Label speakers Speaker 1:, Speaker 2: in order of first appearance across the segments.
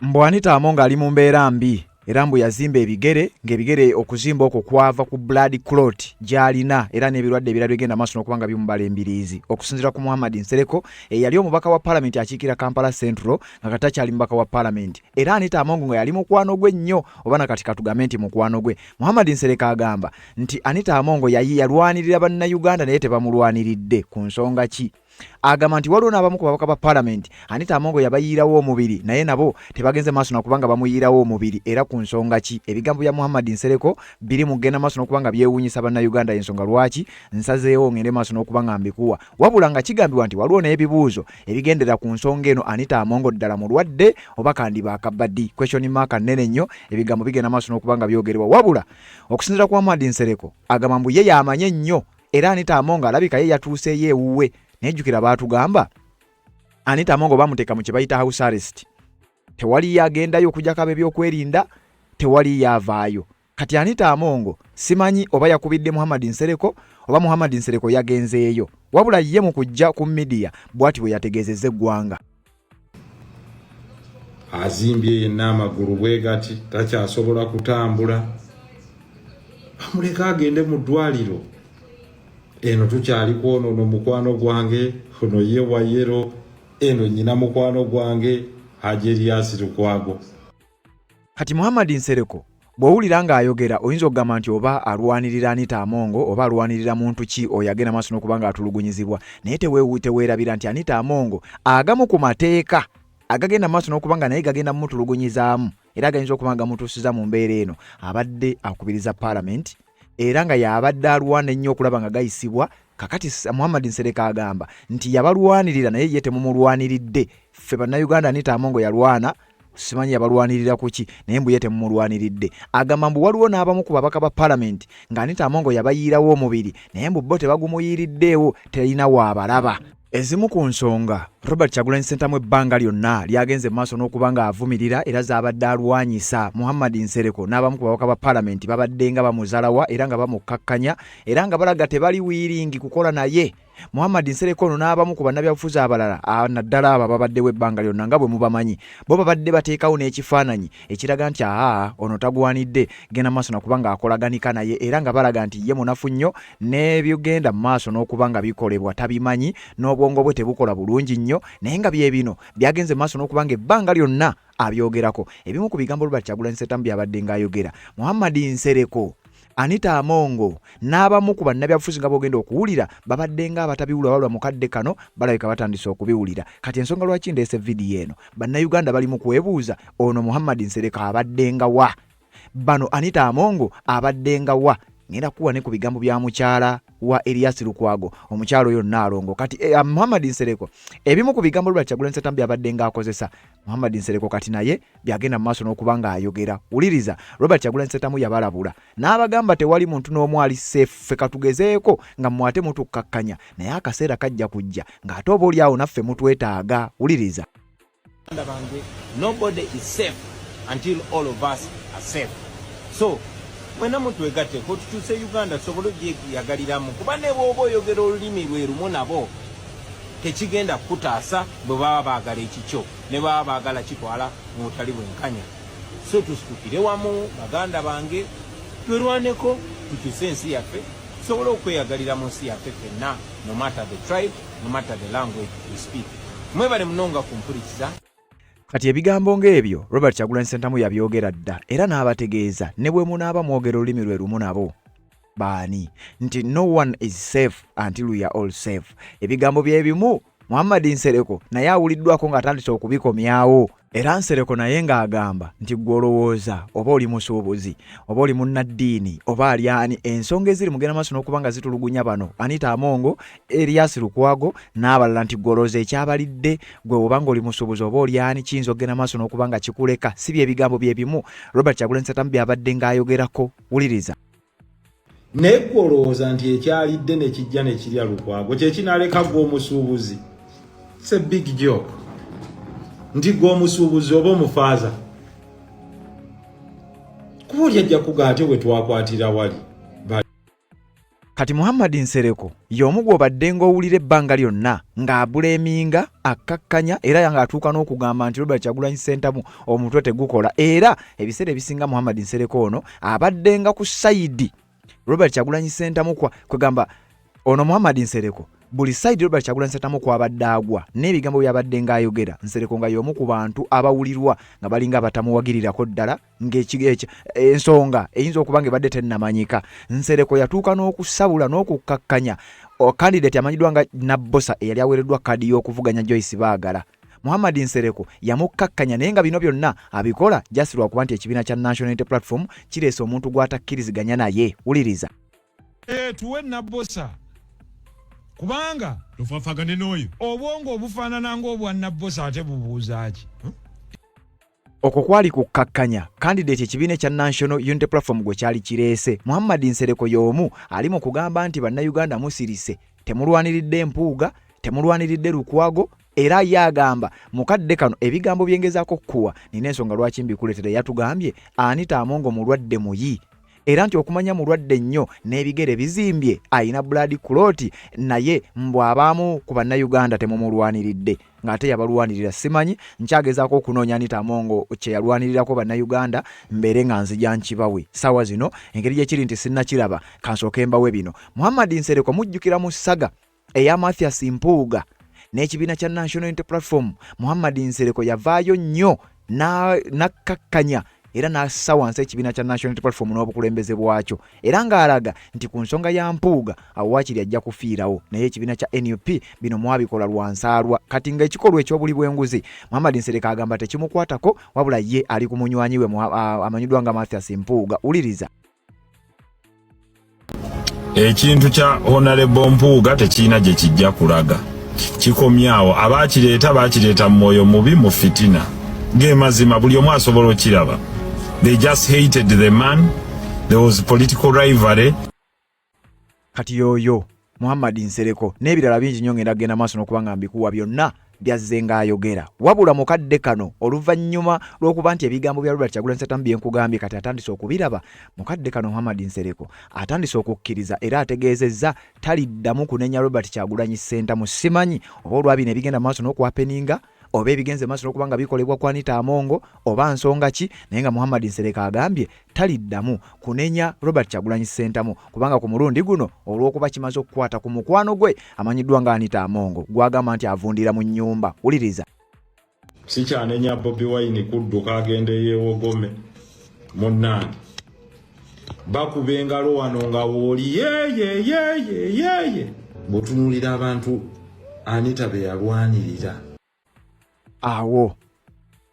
Speaker 1: Mbu Anita Among ali mu mbeera mbi era mbu yazimba ebigere, ng'ebigere okuzimba okwo kwava ku blood clot gy'alina era n'ebirwadde ebirala bigenda maaso n'okuba nga bimubala embiriizi. Okusinziira ku Muhammad Nsereko eyali omubaka wa palamenti akiikira Kampala Central nga kati takyali mubaka wa palamenti, era Anita Among nga yali mukwano gwe nnyo oba nakati katugambe nti mukwano gwe, Muhammad Nsereko agamba nti Anita Among yayi yalwanirira Bannayuganda naye tebamulwaniridde ku nsonga ki. Agamba nti waliwo n'abamu ku babaka ba palamenti Anita Among yabayiirawo omubiri naye nabo tebagenze maaso nakuba nga bamuyiirawo omubiri era ku nsonga ki. Ebigambo bya Muhammad Nsereko biri mu kugenda maaso n'okuba nga byewuunyisa Bannayuganda, ensonga lwaki nsazeewo ngende maaso n'okuba nga mbikuwa. Wabula nga kigambibwa nti waliwo n'ebibuuzo ebigendera ku nsonga eno, Anita Among ddala mulwadde oba kandiba akabadi? Question mark nnene nnyo. Ebigambo bigenda maaso n'okuba nga byogerebwa, wabula okusinziira ku Muhammad Nsereko agamba mbu ye y'amanyi ennyo era Anita Among alabika ye yatuuseeyo ewuwe. Naye jjukira baatugamba Anita Among bamuteeka mu kye bayita house arrest, tewali agendayo okujjako ab'ebyokwerinda, tewali yaavaayo. Kati Anita Among simanyi oba yakubidde Muhammad Nsereko oba Muhammad Nsereko yagenzeeyo, wabula ye mu kujja ku midiya bw'ati bwe yategeezezza eggwanga.
Speaker 2: Azimbye yenna amagulu bwe gati, takyasobola kutambula, bamuleka agende mu ddwaliro. Eno tukyali kwonono mukwano gwange ono ye wayero eno nyina mukwano gwange Haji Erias Lukwago.
Speaker 1: Kati Muhammad Nsereko bw'owulira ng'ayogera oyinza okugamba nti oba alwanirira Anita Among oba alwanirira muntu ki oyo agenda maaso n'okuba ng'atulugunyizibwa, naye teweerabira nti Anita Among agamu ku mateeka agagenda maaso n'okuba nga naye gagenda mumutulugunyizaamu era agayinza okuba nga gamutuusiza mu mbeera eno, abadde akubiriza paalamenti era nga y'abadde alwana ennyo okulaba nga gayisibwa. Kakati Muhammad Nsereko agamba nti yabalwanirira naye ye temumulwaniridde. Ffe Bannayuganda Anita Among yalwana, simanyi yabalwanirira kuki, naye mbu ye temumulwaniridde. Agamba mbu waliwo n'abamu ku babaka ba palamenti nga Anita Among yabayiirawo omubiri naye mbu bo tebagumuyiiriddeewo, terina waabalaba. Ezimu ku nsonga Robert Kyagulanyi Ssentamu ebbanga lyonna lyagenze mu maaso n'okuba ng'avumirira era z'abadde alwanyisa, Muhammad Nsereko n'abamu ku babaka ba palamenti babadde nga bamuzalawa era nga bamukkakkanya era nga balaga tebali wiiringi kukola naye. Muhammad Nsereko ono n'abamu ku bannabyabufuzi abalala naddala abo ababaddewo ebbanga lyonna nga bwe mubamanyi, bo babadde bateekawo n'ekifaananyi ekiraga nti aa ono tagwanidde genda maaso nakuba ng'akolaganika naye, era nga balaga nti ye munafu nnyo n'ebigenda mu maaso n'okuba nga bikolebwa tabimanyi n'obwongo bwe tebukola bulungi nnyo, naye nga bye bino byagenze mu maaso n'okuba ng'ebbanga lyonna abyogerako. Ebimu ku bigambo Robert Kyagulanyi Ssentamu by'abadde ng'ayogera, Muhammad Nsereko, Anita Among n'abamu ku bannabyabufuzi nga bw'ogenda okuwulira babadde nga abatabiwulira, wabula mu kadde kano balabika batandise okubiwulira. Kati ensonga lwaki ndeese vidiyo eno, Bannayuganda bali mu kwebuuza ono Muhammad Nsereko abadde nga wa, bano Anita Among abadde nga wa. Ngenda kuwa ne ku bigambo bya mukyala wa Erias Lukwago, omukyala oyo Nnaalongo. Kati Muhammad Nsereko ebimu ku bigambo Robert Kyagulanyi Ssentamu by'abadde ng'akozesa, Muhammad Nsereko kati naye byagenda mu maaso n'okuba ng'ayogera. Wuliriza, Robert Kyagulanyi Ssentamu yabalabula n'abagamba tewali muntu n'omu ali safe, ffe katugezeeko nga mmwe ate mutukkakkanya, naye akaseera kajja kujja ng'ate oba oli awo naffe mutwetaaga. Wuliriza.
Speaker 3: Bange, nobody is safe until all of us are safe. So mwena mutwegatteko tukyuse Uganda tusobole ogyeyagaliramu, kuba ne bw'oba oyogera olulimi lwe lumu nabo tekigenda kukutaasa bwe baba baagala ekikyo ne baba baagala kitwala mu butali bwenkanya. So tusitukire wamu baganda bange, twerwaneko tukyuse ensi yaffe tusobole okweyagalira mu nsi yaffe ffenna, no matter the tribe, no matter the language we speak. Mwebale munonga kumpurikiza.
Speaker 1: Kati ebigambo ng'ebyo Robert Kyagulanyi Ssentamu yabyogera dda era n'abategeeza ne bwe munaaba mwogera olulimi lwe lumu nabo baani nti no one is safe until we are all safe. Ebigambo bye bimu Muhammad Nsereko naye awuliddwako ng'atandise okubikomyawo, era Nsereko naye ng'agamba nti ggwe olowooza oba oli musuubuzi oba oli munnaddiini oba ali ani, ensonga eziri mugenda maaso n'okuba nga zitulugunya bano Anita Among, Erias Lukwago n'abalala, nti ggwe olowooza ekyabalidde gwe oba ng'oli musuubuzi oba oli ani kiyinza okugenda maaso n'okuba nga kikuleka. Si byebigambo bye bimu Robert Kyagulanyi Ssentamu by'abadde ng'ayogerako. Wuliriza.
Speaker 2: Naye gwe olowooza nti ekyalidde ne kijja ne kirya Lukwago kye kinaleka gwe omusuubuzi? It's a big joke. Nti gwe omusuubuzi oba omufaaza, kuba oli ajja kuga ate we twakwatira wali.
Speaker 1: Kati Muhammad Nsereko y'omu gw'obadde ng'owulira ebbanga lyonna ng'abuleeminga, akkakkanya era ng'atuuka n'okugamba nti Robert Kyagulanyi Ssentamu omutwe tegukola era ebiseera ebisinga Muhammad Nsereko ono abaddenga ku sayidi Robert Kyagulanyi Ssentamu kwa kwegamba ono Muhammad Nsereko buli sayidi Robert Kyagulanyi Ssentamu kw'abadde agwa n'ebigambo by'abadde ng'ayogera Nsereko nga y'omu ku bantu abawulirwa nga balinga abatamuwagirirako ddala ng'ensonga eyinza okuba nga ebadde tennamanyika. Nsereko yatuuka n'okusabula n'okukkakkanya kandidate amanyiddwa nga Nabbosa eyali aweereddwa kaadi y'okuvuganya Joyce Baagala. Muhammad Nsereko yamukkakkanya naye nga bino byonna abikola just lwakuba nti ekibiina kya National Unity Platform kireese omuntu gw'atakkiriziganya naye. Wuliriza.
Speaker 4: Eh, tuwe Nabbosa kubanga
Speaker 5: tofafagane n'oyo
Speaker 4: obwongo obufaanana ng'obwa Nabbosa ate bubuuza ki?
Speaker 1: Okwo kwali kukkakkanya kandidate ekibiina ekya National Unity Platform gwe kyali kireese. Muhammad Nsereko y'omu ali mu kugamba nti Bannayuganda musirise, temulwaniridde Mpuuga, temulwaniridde Lukwago era ye agamba mu kadde kano ebigambo bye ngezaako okukuwa nina ensonga lwaki mbikuleetera. Yatugambye Anita Among mulwadde muyi era nti okumanya mulwadde nnyo n'ebigere bizimbye alina blood clot naye mbu abaamu ku Bannayuganda temumulwaniridde ng'ate yabalwanirira. Simanyi, nkyagezaako okunoonya Anita Among kye yalwanirirako Bannayuganda mbeere nga nzija nkibawe. Ssaawa zino engeri gye kiri nti sinnakiraba kansooke mbawe bino. Muhammad Nsereko mujjukira mu saga eya Mathias Mpuuga n'ekibiina kya National Unity Platform, Muhammad Nsereko yavaayo nnyo n'akkakkanya era n'assa wansi ekibiina kya National Unity Platform n'obukulembeze bwakyo era ng'alaga nti ku nsonga ya Mpuuga awo waakiri ajja kufiirawo naye ekibiina kya NUP bino mwabikola lwa nsaalwa. Kati ng'ekikolwa eky'obuli bw'enguzi Muhammad Nsereko agamba tekimukwatako wabula ye ali ku munywanyi we amanyiddwa nga Mathias Mpuuga. Wuliriza.
Speaker 2: Ekintu kya Honorable Mpuuga tekirina gye kijja kulaga, kikomyawo. Abaakireeta baakireeta mu mwoyo mubi, mu fitina. Ge mazima, buli omu asobola okiraba. They just hated the man, there was political rivalry.
Speaker 1: Kati yoyo Muhammad Nsereko n'ebirala bingi nnyo ngenda kugenda maaso n'okuba nga mbikuwa byonna byazze ng'ayogera. Wabula mu kadde kano oluvannyuma lw'okuba nti ebigambo bya Robert Kyagulanyi Ssentamu bye nkugambye kati atandise okubiraba, mu kadde kano Muhammad Nsereko atandise okukkiriza era ategeezezza taliddamu kunenya Robert Kyagulanyi Ssentamu. Simanyi oba olwa bino ebigenda maaso n'okwapeninga oba ebigenze maaso n'okuba nga bikolebwa ku Anita Among oba nsonga ki, naye nga Muhammad Nsereko agambye taliddamu kunenya Robert Kyagulanyi Ssentamu kubanga ku mulundi guno olw'okuba kimaze okukwata ku mukwano gwe amanyiddwa nga Anita Among gw'agamba nti avundira mu nnyumba. Wuliriza.
Speaker 2: Sikyanenya Bobi Wine kudduka agende yeewogome munnange, bakuba engalo wano nga wooli yeye yeye yeye. Bw'otunuulira abantu Anita be yalwanirira.
Speaker 1: Awo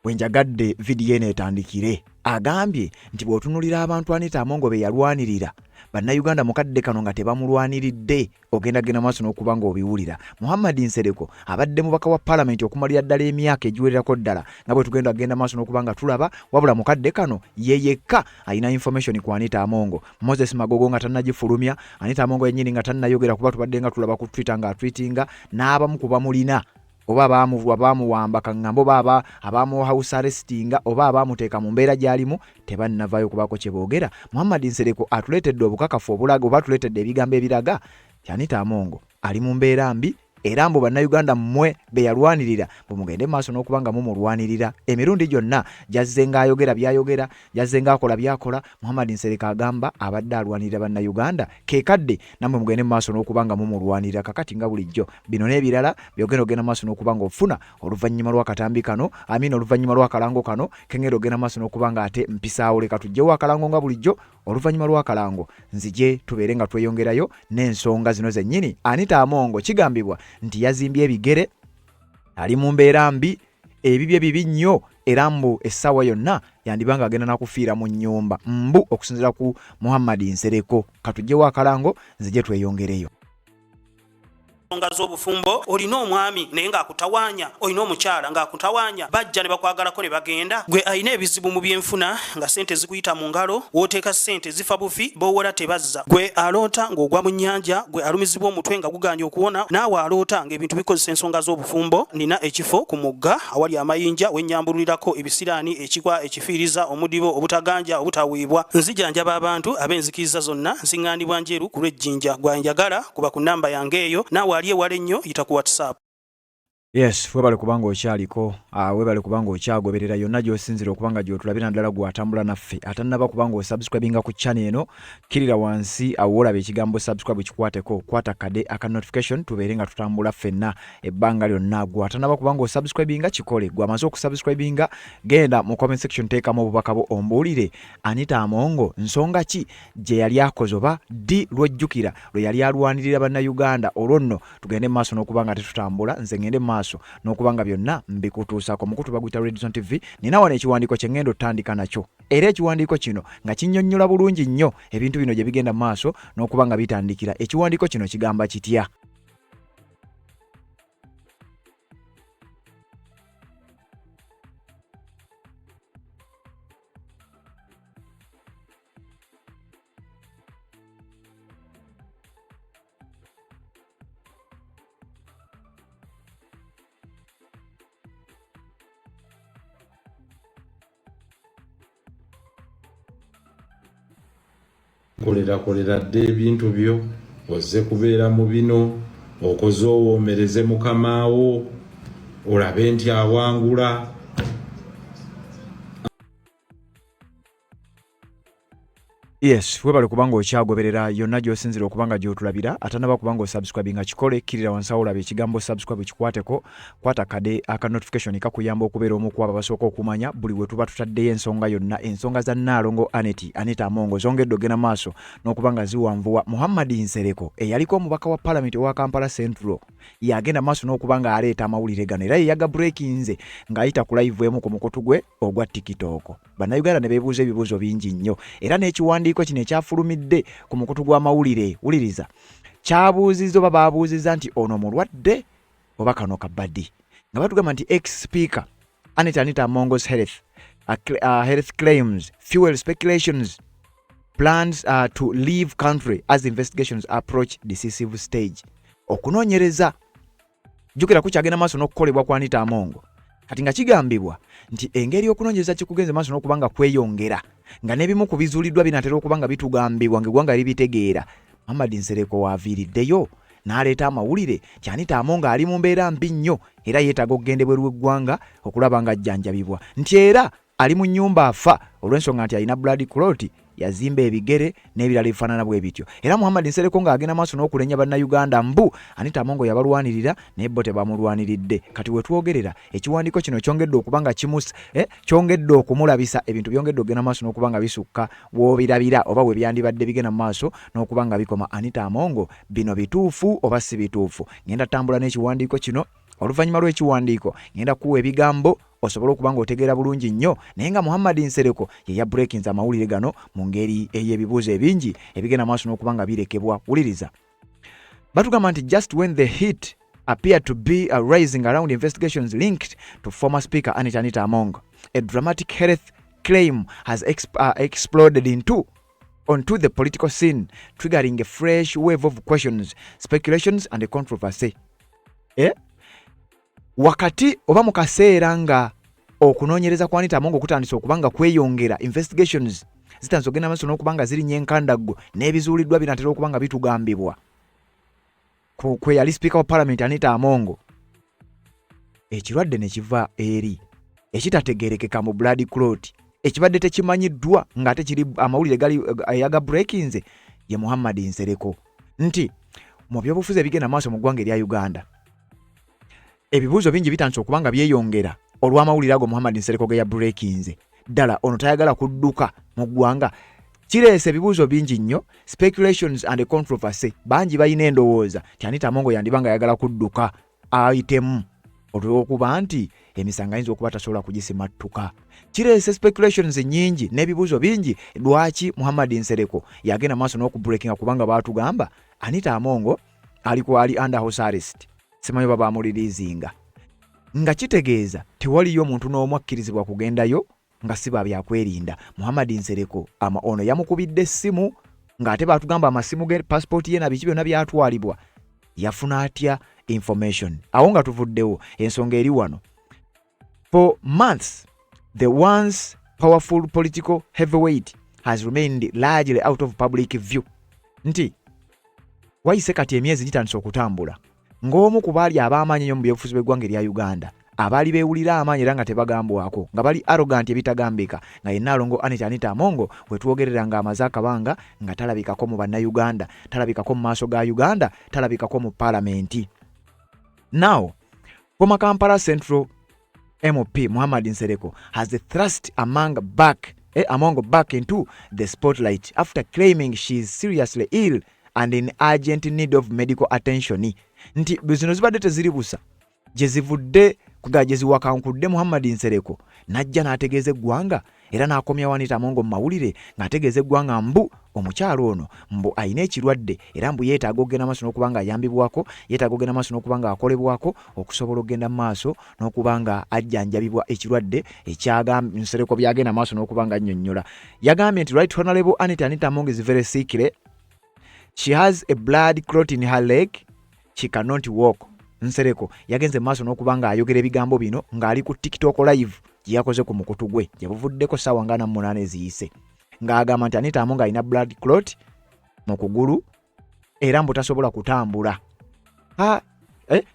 Speaker 1: we njagadde vidiyo eno etandikire. Agambye nti bw'otunuulira abantu Anita Among be yalwanirira, Bannayuganda mu kadde kano nga tebamulwaniridde, ogenda genda maaso n'okuba ng'obiwulira. Muhammad Nsereko abadde mubaka wa palamenti okumalira ddala emyaka egiwererako ddala nga bwe tugenda kugenda maaso n'okuba nga tulaba, wabula mu kadde kano ye yekka alina information ku Anita Among. Moses Magogo nga tannagifulumya, Anita Among yennyini nga tannayogera kuba tubadde nga tulaba ku Twitter ng'atwitinga n'abamu ku bamulina oba abaamuwamba kaŋŋambe oba abaamu house arrestinga oba abaamuteeka mu mbeera gy'alimu tebannavaayo kubaako kye boogera. Muhammad Nsereko atuleetedde obukakafu obulaga oba atuleetedde ebigambo ebiraga nti Anita Among ali mu mbeera mbi era mbu Bannayuganda mmwe be yalwanirira mbu mugende maaso n'okuba nga mumulwanirira emirundi gyonna gy'azze ng'ayogera by'ayogera, gy'azze ng'akola by'akola. Muhammad Nsereko agamba abadde alwanirira Bannayuganda ke kadde nammwe mugende mu maaso n'okuba nga mumulwanirira kakati nga bulijjo. Bino n'ebirala by'ogenda okugenda mu maaso n'okuba ng'ofuna oluvannyuma lw'akatambi kano, amiina, oluvannyuma lw'akalango kano ke ngenda okugenda mu maaso n'okuba ng'ate mpisaawo. Leka tuggyewo akalango nga bulijjo, oluvannyuma lw'akalango nzije tubeere nga tweyongerayo n'ensonga zino zennyini. Anita Among kigambibwa nti yazimbye ebigere, ali mu mbeera mbi, ebibye bibi nnyo era mbu essaawa yonna yandiba nga agenda nakufiira mu nnyumba mbu okusinziira ku Muhammad Nsereko. Katugyewo akalango nzije tweyongereyo.
Speaker 5: Ensonga z'obufumbo, olina omwami naye ng'akutawaanya, olina omukyala ng'akutawaanya, bajja ne bakwagalako ne bagenda. Gwe alina ebizibu mu byenfuna nga ssente zikuyita mu ngalo, w'oteeka ssente zifa bufi, b'owola tebazza. Gwe aloota ng'ogwa mu nnyanja, gwe alumizibwa omutwe nga gugaanye okuwona, naawe aloota ng'ebintu bikozesa ensonga z'obufumbo, nnina ekifo ku mugga awali amayinja we nnyambululirako ebisiraani, ekikwa, ekifiiriza, omudibo, obutaganja, obutaweebwa. Nzijanjaba abantu ab'enzikiriza zonna, nsiŋŋaanibwa Njeru ku lw'e Jinja. Gwe anjagala kuba ku nnamba yange eyo, naawe ali ewala ennyo yita ku WhatsApp.
Speaker 1: Yes, webale kubanga okyaliko, webale kubanga okyagoberera yonna gy'osinzira okuba nga gy'otulabira naddala gwe atambula naffe atannaba kubanga osubscribinga ku channel eno, kkirira wansi awo wolaba ekigambo subscribe kikwateko, kwata kade aka notification tubeere nga tutambula ffenna ebbanga lyonna. Gwe atannaba kubanga osubscribinga kikole, gwe amaze okusubscribinga genda mu comment section teekamu obubaka bwo ombuulire Anita Amongo nsonga ki gye yali akoze oba ddi lw'ojjukira lwe yali alwanirira Bannayuganda. Olwo nno tugende mu maaso n'okuba nga tetutambula, nze ngende mu maaso n'okuba nga byonna mbikutuusaako. Omukutu baguyita Redson TV. Nina wano ekiwandiiko kye ngenda otandika nakyo, era ekiwandiiko kino nga kinnyonnyola bulungi nnyo ebintu bino gye bigenda mu maaso n'okuba nga bitandikira. Ekiwandiiko kino kigamba kitya?
Speaker 2: Kolera kolera dda ebintu byo, ozze kubeera mu bino, okoze owoomereze mukamaawo olabe nti awangula.
Speaker 1: Yes, webale kubanga okyagoberera yonna gy'osinzira okuba nga gy'otulabira. Atanaba kubanga osubscribinga kikole, kkirira wansi awo olaba ekigambo subscribe kikwateko, kwata kade aka notification kakuyamba okubeera omu ku abo abasooka okumanya buli we tuba tutaddeyo ensonga yonna. Ensonga za Nnaalongo Annet Anita Amongo zongedde okugenda maaso n'okuba nga ziwanvuwa. Muhammad Nsereko eyaliko omubaka wa palamenti owa Kampala Central yagenda maaso n'okuba nga aleeta amawulire gano era ye yagabreakinze ng'ayita ku live emu ku mukutu gwe ogwa TikTok. Bannayuganda ne beebuuza ebibuuzo bingi nnyo era n'ekiwandiiko kino ekyafulumidde ku mukutu gw'amawulire wuliriza kyabuuzizza oba baabuuzizza nti ono mulwadde oba kano kabadi, nga batugamba nti ex speaker Anita Anita Amongo's health, health claims fuel speculations plans to leave country as investigations approach decisive stage. Okunoonyereza jjukira kukyagenda maaso n'okukolebwa kwa Anita Amongo kati nga kigambibwa nti engeri okunoonyereza kikugenze maaso n'okuba nga kweyongera nga n'ebimu ku bizuuliddwa binaatera okuba nga bitugambibwa ng'eggwanga libitegeera. Muhammad Nsereko waaviiriddeyo n'aleeta amawulire nti Anita Amongo ali mu mbeera mbi nnyo era yeetaaga okugenda ebweru w'eggwanga okulaba ng'ajjanjabibwa, nti era ali mu nnyumba afa olw'ensonga nti alina blood clot yazimba ebigere n'ebirala ebifaanana bwe bityo. Era Muhammad Nsereko ng'agenda maaso n'okulenya Bannayuganda mbu Anita Amongo yabalwanirira naye bo tebamulwaniridde. Kati we twogerera ekiwandiiko kino kyongedde okuba nga kimus kyongedde okumulabisa ebintu byongedde okugenda maaso n'okuba nga bisukka w'obirabira oba we byandibadde bigenda mu maaso n'okuba nga bikoma. Anita Amongo bino bituufu oba si bituufu? Ngenda tambula n'ekiwandiiko kino. Oluvannyuma lw'ekiwandiiko ngenda kukuwa ebigambo osobole okuba ng'otegeera bulungi nnyo, naye nga Muhammad Nsereko ye yabreakinze amawulire gano mu ngeri ey'ebibuuzo ebingi ebigenda maaso n'okuba nga birekebwa. Wuliriza, batugamba nti just when the heat appeared to be rising around investigations linked to former speaker Anita Anita Among, a dramatic health claim has exploded into onto the political scene, triggering a fresh wave of questions, speculations and controversy. Wakati oba mu kaseera nga okunoonyereza kwa Anita Amongo kutandise okuba nga kweyongera, investigations zitandise okugenda maaso n'okuba nga zirinya enkandaggo n'ebizuuliddwa binatera okuba nga bitugambibwa kwe yali sipiika wa palamenti Anita Amongo, ekirwadde ne kiva eri ekitategeerekeka mu blood clot ekibadde tekimanyiddwa ng'ate kiri amawulire gali eyaga breakinze ye Muhammad Nsereko nti mu byobufuzi ebigenda maaso mu ggwanga erya Uganda ebibuuzo bingi bitandise okuba nga byeyongera olw'amawulire ago Muhammad Nsereko ge yabreakinze. Ddala ono tayagala kudduka mu ggwanga? Kireese ebibuuzo bingi nnyo, speculations and controversy. Bangi balina endowooza nti Anita Amongo yandiba nga ayagala kudduka ayitemu olw'okuba nti emisango ayinza okuba tasobola kugisimattuka. Kireese speculations nnyingi n'ebibuuzo bingi lwaki Muhammad Nsereko yagenda maaso n'okubreakinga, kubanga baatugamba Anita Amongo Ali ali under house arrest, simanyi oba bamuliriizinga, nga kitegeeza tewaliyo omuntu n'omu akkirizibwa kugendayo nga si ba byakwerinda. Muhammad Nsereko ama ono yamukubidde essimu, ng'ate baatugamba amasimu ge, pasipooti ye na biki byonna byatwalibwa. Yafuna atya information? Awo nga tuvuddewo, ensonga eri wano. For months, the once powerful political heavyweight has remained largely out of public view. Nti wayise kati emyezi gitandise okutambula ng'omu ku baali ab'amaanyi ennyo mu byobufuzi bw'eggwanga erya Uganda, abaali beewulira amaanyi era nga tebagambwako, nga bali arrogant ebitagambika, nga ye Nnaalongo Anita Anita Among, wetwogerera ng'amaze akabanga nga talabikako mu Bannayuganda, talabikako mu maaso ga Uganda, talabikako mu Paalamenti. Now, former Kampala Central MP Muhammad Nsereko has thrust Among back into the spotlight after claiming she is seriously ill and in urgent need of medical attention. Nti zino zibadde teziri busa, gye zivudde kuga gye ziwakankudde Muhammad Nsereko n'ajja n'ategeeza eggwanga era n'akomyawo Anita Among mu mawulire, ng'ategeeza eggwanga mbu omukyalo ono mbu alina ekirwadde era mbu yeetaaga okugenda maaso n'okuba nga ayambibwako, yeetaaga okugenda maaso n'okuba nga akolebwako okusobola okugenda mu maaso n'okuba nga ajjanjabibwa ekirwadde ekyaga Nsereko byagenda maaso n'okuba nga annyonnyola. Yagambye nti, "Right Honorable Anita Anita Among is very sickly. She has a blood clot in her leg. She cannot walk." Nsereko yagenze maaso n'okuba ng'ayogera ebigambo bino ng'ali ku TikTok Live gye yakoze ku mukutu gwe gye buvuddeko ssaawa nga 48 eziyise, ng'agamba nti Anita Among alina blood clot mu kugulu era mbu tasobola kutambula.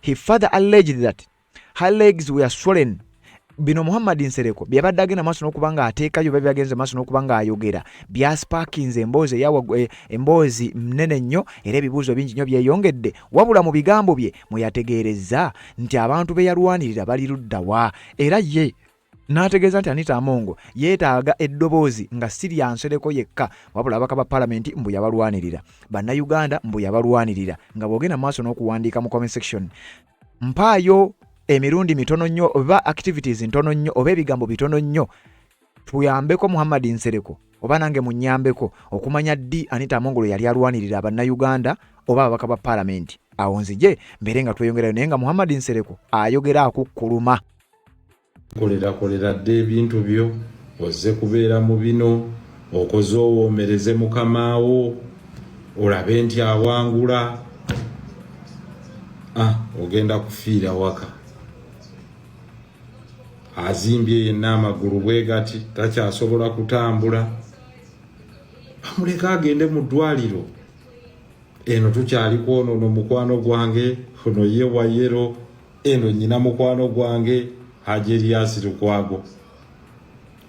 Speaker 1: He further alleged that her legs were swollen. Bino Muhammad Nsereko byabadde agenda maaso n'okuba ng'ateekayo oba byagenze maaso n'okuba ng'ayogera byasparkinze emboozi eyawa emboozi nnene nnyo era ebibuuzo bingi nnyo byeyongedde. Wabula mu bigambo bye mwe yategeerezza nti abantu be yalwanirira bali ludda wa, era ye n'ategeeza nti Anita Among yeetaaga eddoboozi nga si lya Nsereko yekka, wabula ababaka ba Paalamenti mbu yabalwanirira, Bannayuganda mbu yabalwanirira. Nga bw'ogenda mu maaso n'okuwandiika mu comment section, mpaayo emirundi mitono nnyo oba activities ntono nnyo oba ebigambo bitono nnyo tuyambeko Muhammad Nsereko oba nange munyambeko okumanya ddi Anita Among lwe yali alwanirira Abannayuganda oba ababaka ba Paalamenti. Awo nzije mbeere nga tweyongerayo, naye nga Muhammad Nsereko ayogera akukkuluma.
Speaker 2: Kolera kolera dde ebintu byo, ozze kubeera mu bino, okoze owoomereze mukamaawo olabe nti awangula. Ah, ogenda kufiira waka. Azimbye yenna amagulu bwe gati, takyasobola kutambula. Bamuleke agende mu ddwaliro. Eno tukyali kwonono mukwano gwange ono ye wayero eno nyina mukwano gwange Haji Erias Lukwago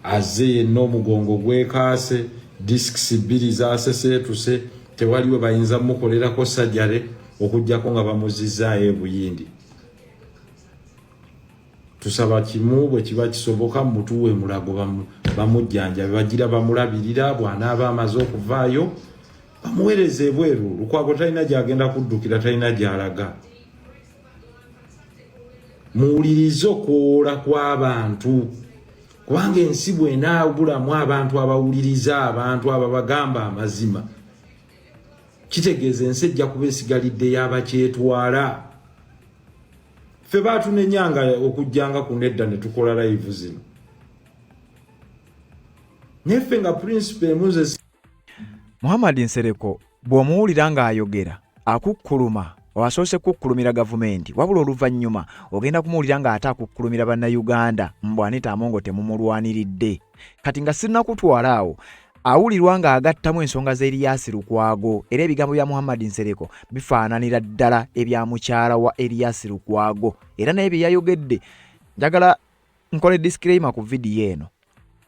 Speaker 2: azze yenna omugongo gwekaase, discs bbiri zaseseetuse, tewaliwe bayinza mukolerako sajjale okugjako nga bamuzizaayo ebuyindi. Tusaba kimu, bwe kiba kisoboka mutuwe Mulago bamujjanjabe, bagira bamulabirira. Bw'anaaba amaze okuvaayo bamuweereza ebweru. Lukwago talina gyagenda kuddukira, talina gy'alaga. Muwulirize okwoola kw'abantu, kubanga ensi bw'enaabulamu abantu abawuliriza abantu ababagamba amazima, kitegeeza ensi ejja kuba esigalidde y'abakyetwala. Ffe baatunenyanga okujjanga ku nedda ne tukola live zino, naye ffe nga principle emu nze
Speaker 1: Muhammad Nsereko bw'omuwulira ng'ayogera akukkuluma, asoose kukkulumira gavumenti, wabula oluvannyuma ogenda kumuwulira ng'ate akukkulumira Bannayuganda mbu Anita Among temumulwaniridde. Kati nga sinnakutwala awo, awulirwa ng'agattamu ensonga z'Erias Lukwago, era ebigambo bya Muhammad Nsereko bifaananira ddala ebya mukyala wa Erias Lukwago era naye bye yayogedde. Njagala nkole disclaimer ku vidiyo eno.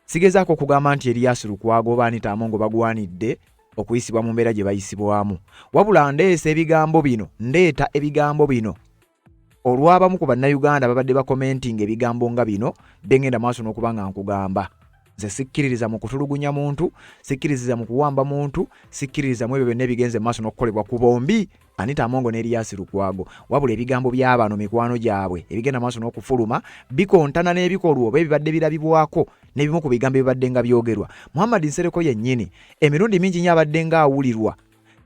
Speaker 1: Sigezaako okugamba nti Erias Lukwago oba Anita Among bagwanidde okuyisibwa mu mbeera gye bayisibwamu, wabula ndeesa ebigambo bino, ndeeta ebigambo bino olw'abamu ku Bannayuganda babadde bakomentinga ebigambo nga bino bengenda maaso n'okuba nga nkugamba. Nze sikkiririza mu kutulugunya muntu, sikkiririza mu kuwamba muntu, sikkiririza mu ebyo byonna ebigenze maaso n'okukolebwa ku bombi, Anita Among ne Erias Lukwago, wabula ebigambo by'abano mikwano gyabwe ebigenda maaso n'okufuluma bikontana n'ebikolwa oba ebibadde birabibwako n'ebimu ku bigambo ebibadde nga byogerwa. Muhammad Nsereko yennyini emirundi mingi nnyo abadde ng'awulirwa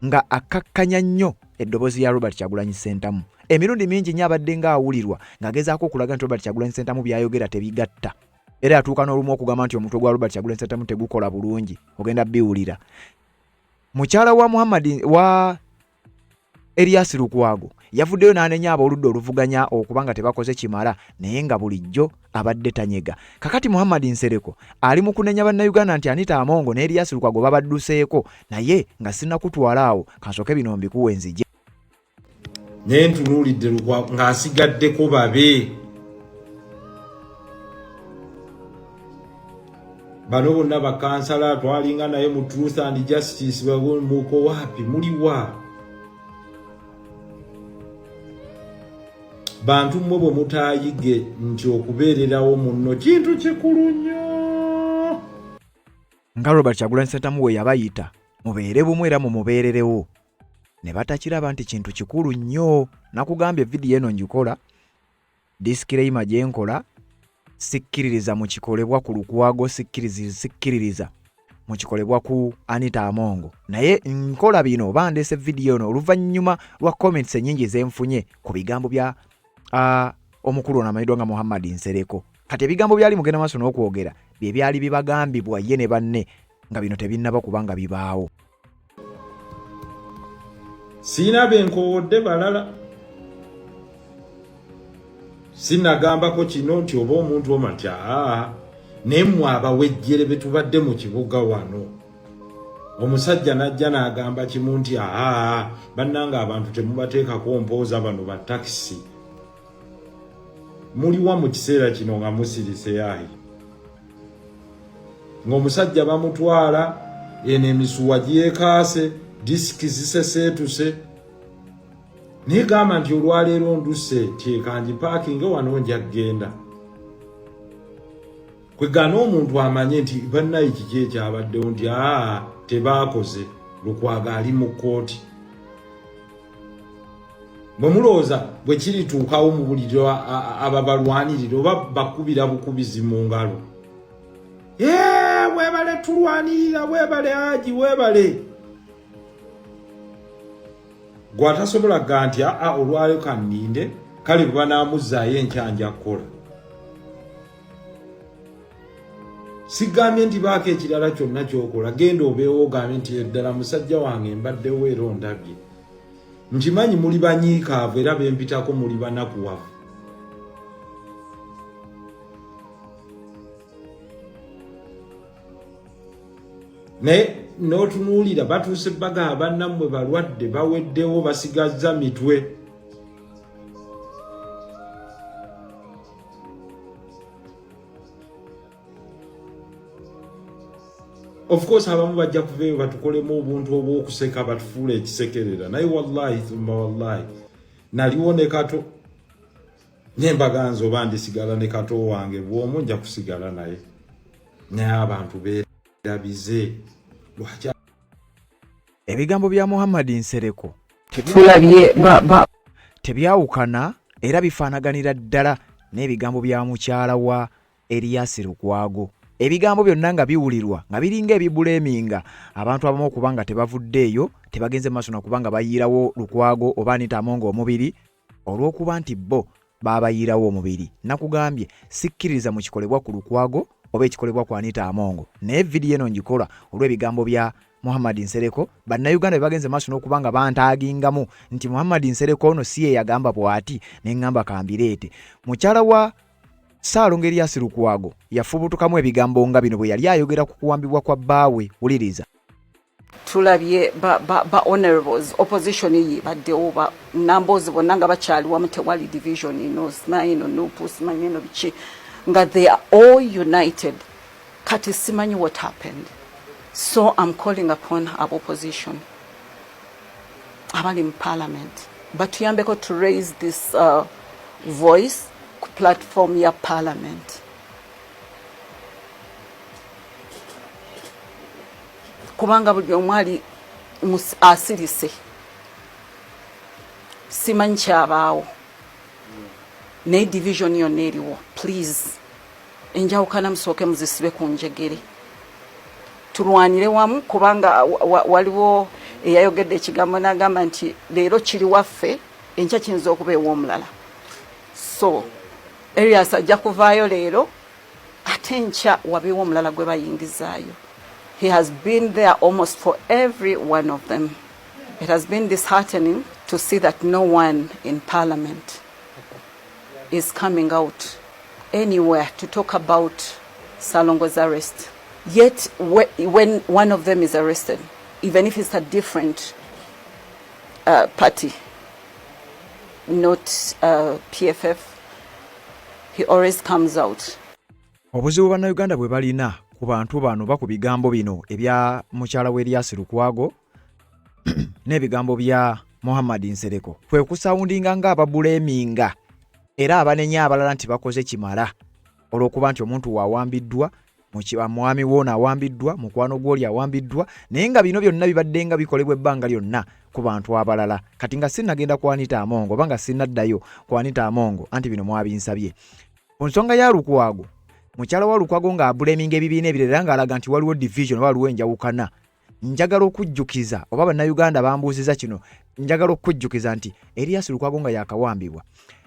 Speaker 1: nga akkakkanya nnyo. Eddoboozi lya Robert Kyagulanyi Ssentamu emirundi mingi nnyo abadde ng'awulirwa ng'agezaako okulaga nti Robert Kyagulanyi Ssentamu by'ayogera tebigatta, era yatuuka n'olumu okugamba nti omutwe gwa Robert Kyagulanyi Ssentamu tegukola bulungi. Ogenda biwulira. Mukyala wa Muhammad wa Erias Lukwago yavuddeyo n'anenya ab'oludda oluvuganya okuba nga tebakoze kimala, naye nga bulijjo abadde tanyega. Kakati Muhammad Nsereko ali mu kunenya Bannayuganda nti Anita Amongo ne Erias Lukwago babadduseeko, naye nga sinnakutwala awo kansooke bino mbikuwe nzije.
Speaker 2: Naye ntunuulidde Lukwago ng'asigaddeko babe bano bonna bakansala twalinga naye mu Truth and Justice, muko waapi muliwa? Bantu mmwe bwe mutaayige nti okubeererawo munno kintu kikulu nnyo.
Speaker 1: Nga Robert Kyagulanyi Ssentamu we yabayita, mubeere bumu era mumubeererewo, ne batakiraba nti kintu kikulu nnyo. Nakugambye vidiyo eno ngikola disclaimer gye nkola, sikkiririza mu kikolebwa ku Lukwago, sikkiririza mu kikolebwa ku Anita Amongo, naye nkola bino oba ndeese vidiyo eno oluvannyuma lwa comments ennyingi ze nfunye ku bigambo bya omukulu ono amanyiddwa nga Muhammad Nsereko. Kati ebigambo byali mugenda maaso n'okwogera bye byali bibagambibwa ye ne banne nga bino tebinnaba kuba nga bibaawo.
Speaker 2: Siina benkowodde balala, sinagambako kino nti oba omuntu oma nti aa, naye mmwe abawejjere be tubadde mu kibuga wano, omusajja n'ajja n'agamba kimu nti aa, bannange abantu temubateekako mpooza, bano ba takisi muliwa mu kiseera kino nga musirise yaayi ng'omusajja bamutwala eno emisuwa gyekaase, disiki ziseseetuse, naye gamba nti olwaleero nduse tyekangi paakinge wano nja kugenda kwegana omuntu amanye nti bannaye kiki ekyabaddewo nti aa tebaakoze. Lukwago ali mu kkooti. Bwe mulowooza bwe kirituukawo mu buliro ababalwanirira oba bakubira bukubizi mu ngalo, webale tulwanirira, webale aji, webale gwe atasobola ga nti aa olwayo kanninde, kale bwe banaamuzzaayo enkya nja kukola. Sigambye nti baako ekirala kyonna kyokola, genda obeewo ogambe nti eddala musajja wange mbaddewo era ondabye. Nkimanyi muli banyiikaavu era bempitako muli banakuwavu. Naye n'otunuulira batuuse bagamba bannammwe balwadde baweddewo basigazza mitwe. Of course abamu bajja kuveeyo batukolemu obuntu obw'okuseka batufuula ekisekerera, naye wallahi thumma wallahi naliwo ne kato naye mbaganza oba ndisigala ne kato wange bw'omu nja kusigala naye, naye abantu beerabize lwaki.
Speaker 1: Ebigambo bya Muhammad Nsereko
Speaker 6: tulabye
Speaker 1: tebyawukana era bifaanaganira ddala n'ebigambo bya mukyala wa Erias Lukwago. Ebigambo byonna nga biwulirwa nga biringa ebibuleeminga abantu abamu okuba nga tebavuddeeyo, tebagenze maaso na kuba nga bayiirawo Lukwago oba Anita Among omubiri olw'okuba nti bo baabayiirawo omubiri. Nakugambye sikkiririza mu kikolebwa ku Lukwago oba ekikolebwa ku Anita Among, naye vidiyo eno ngikola olw'ebigambo bya Muhammad Nsereko. Bannayuganda bye bagenze maaso n'okuba nga bantaagingamu nti Muhammad Nsereko ono si ye yagamba bw'ati, ne ŋŋamba kambireete. Mukyala wa Ssaalongo Erias Lukwago yafubutukamu ebigambo nga bino bwe yali ayogera ku kuwambibwa kwa bbaawe. Wuliriza.
Speaker 6: Tulabye ba, ba, ba honorables opposition ye baddewo ba Namboozi bonna nga bakyali wamu, tewali division ino simanyi ino NUP simanyi ino biki, nga they are all united. Kati simanyi what happened, so I'm calling upon ab opposition abali mu parliament batuyambeko to raise this voice ku platform ya parliament, kubanga buli omu ali asirise, simanyi kyabaawo, naye division yonna eriwo, please enjawukana musooke muzisibe ku njegere, tulwanire wamu, kubanga waliwo Eyayogedde ekigambo n'agamba nti leero kiri waffe, enkya kiyinza okuba ew'omulala. So Erias ajja kuvaayo leero, ate enkya wabeewo omulala gwe bayingizaayo. He has been there almost for every one of them. It has been disheartening to see that no one in parliament is coming out anywhere to talk about Salongo's arrest. Yet when one of them is arrested, even if it's a different party, not PFF, he always comes out.
Speaker 1: Obuzibu Bannayuganda bwe balina ku bantu bano, ba ku bigambo bino ebya mukyala w'Erias Lukwago n'ebigambo bya Muhammad Nsereko, kwe kusoundinga ng'abablaminga era abanenya abalala nti bakoze kimala olw'okuba nti omuntu waawambiddwa, mwami woono awambiddwa, mukwano gw'oli awambiddwa, naye nga bino byonna bibadde nga bikolebwa ebbanga lyonna ku bantu abalala. Kati nga sinnagenda ku Anita Amongo oba nga sinnaddayo ku Anita Amongo, anti bino mwabinsabye ku nsonga ya Lukwago, mukyala wa Lukwago ng'ablaminga ebibiina ebirala era ng'alaga nti waliwo division oba waliwo enjawukana, njagala okujjukiza oba Bannayuganda bambuuziza kino, njagala okujjukiza nti Erias Lukwago nga yakawambibwa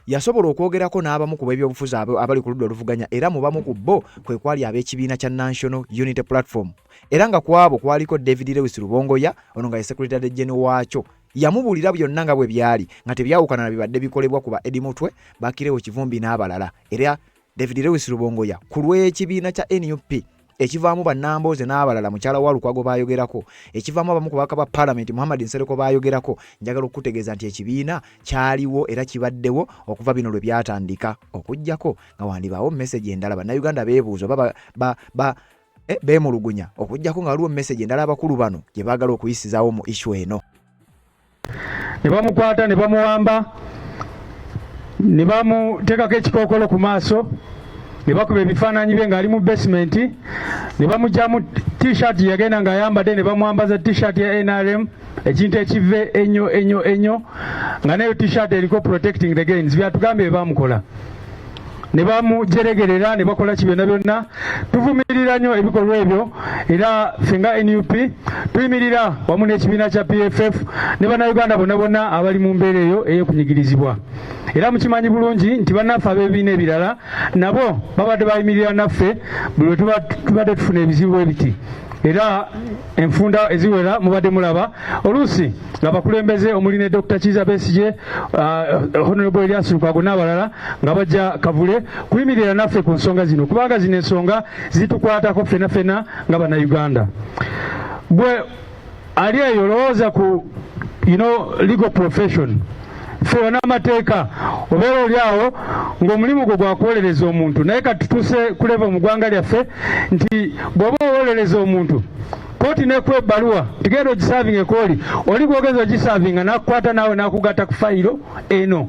Speaker 1: yasobola okwogerako n'abamu ku b'ebyobufuzi abali ku ludda oluvuganya, era mu bamu ku bo kwe kwali ab'ekibiina kya National Unity Platform, era nga ku abo kwaliko David Lewis Rubongoya, ono nga ye secretary general waakyo. Yamubuulira byonna nga bwe byali, nga tebyawukana na bibadde bikolebwa ku ba Eddie Mutwe, Bakirewo Kivumbi n'abalala. Era David Lewis Rubongoya ku lw'ekibiina kya NUP ekivaamu bannambooze n'abalala mukyala wa Lukwago baayogerako, ekivaamu abamu ku babaka ba paalamenti Muhammad Nsereko baayogerako, njagala okukutegeeza nti ekibiina kyaliwo era kibaddewo okuva bino lwe byatandika, okuggyako nga wandibaawo message endala Bannayuganda beebuuza oba beemulugunya, okuggyako nga waliwo message endala abakulu bano gye baagala okuyisizaawo mu issue eno.
Speaker 4: Ne bamukwata ne bamuwamba ne bamuteekako ekikookolo ku maaso ne bakuba ebifaananyi bye ng'ali mu basement, ne bamugyamu T-shirt yagenda ng'ayambadde ne bamwambaza T-shirt ya NRM, ekintu ekive ennyo ennyo ennyo, nga nayo T-shirt eriko "Protecting the gains". Byatugambye bye bamukola ne bamujeregerera ne bakola ki byonna byonna. Tuvumirira nnyo ebikolwa ebyo, era ffe nga NUP tuyimirira wamu n'ekibiina kya PFF ne Bannayuganda bonna bonna abali mu mbeera eyo ey'okunyigirizibwa. Era mukimanyi bulungi nti bannaffe ab'ebibiina ebirala nabo babadde bayimirira naffe buli lwe tubadde tufuna ebizibu bwe biti, era enfunda eziwera mubadde mulaba oluusi nga bakulembeze omuli ne Dr Kiiza Besigye, Honorable Elias Lukwago n'abalala nga bajja Kavule kuyimirira naffe ku nsonga zino, kubanga zino ensonga zitukwatako ffena ffena nga Bannayuganda. Bwe ali eyo olowooza ku legal profession, ffe bannamateeka obeera oli awo ng'omulimu gwo gwakuwolereza omuntu, naye kati tutuuse ku level mu ggwanga lyaffe nti bw'oba owolereza omuntu, kooti nekuwa ebbaluwa tigenda ogiservinga ekooli oli gwogeza ogiservinga nakukwata naawe nakugatta ku fayiro eno.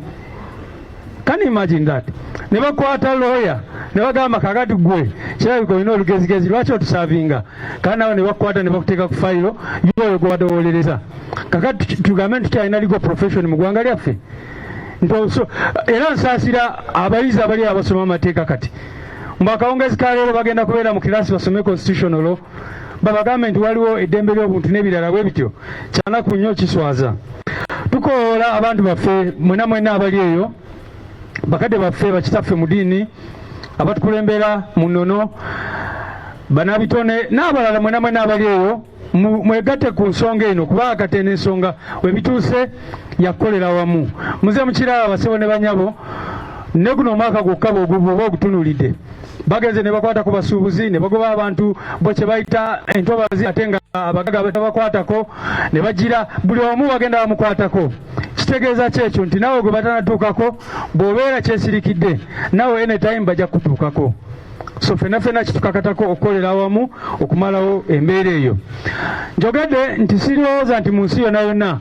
Speaker 4: Can you imagine that? Ne bakwata lawyer ne bagamba, "Kakati gwe kirabika olina olugezigezi, lwaki otuservinga?" Kandi naawe ne bakukwata ne bakuteeka ku fayiro yoyo gwebadde owolereza. Kakati tugambe nti tukyalina legal profession mu ggwanga lyaffe? Nti era nsaasira abayizi abali abasoma amateeka kati mbu akawungezi ka leero bagenda kubeera mu kirasi basome constitutional law, babagambe nti waliwo eddembe ly'obuntu n'ebirala bwe bityo. Kyanaku nnyo, kiswaza. Tukowoola abantu baffe mwena mwena abali eyo, bakadde baffe, bakitaffe mu ddiini, abatukulembera mu nnono, banabitone n'abalala mwena mwena abali eyo, mwegatte ku nsonga eno, kubanga kati eno ensonga webituuse yakukolera wamu. Muze mukiraba, basebo ne banyabo, ne guno omwaka gwokka bw'oba ogutunuulidde, bagenze ne bakwata ku basuubuzi ne bagoba abantu bo kye bayita entobazi, ate nga abagaga babakwatako ne bagira buli omu bagenda bamukwatako. Kitegeeza ki ekyo? Nti naawe gwe batanatuukako, bw'obeera kyesirikidde, naawe anytime bajja kutuukako. So ffenna ffenna kitukakatako okukolera awamu okumalawo embeera eyo. Njogedde nti sirowooza nti mu nsi yonna yonna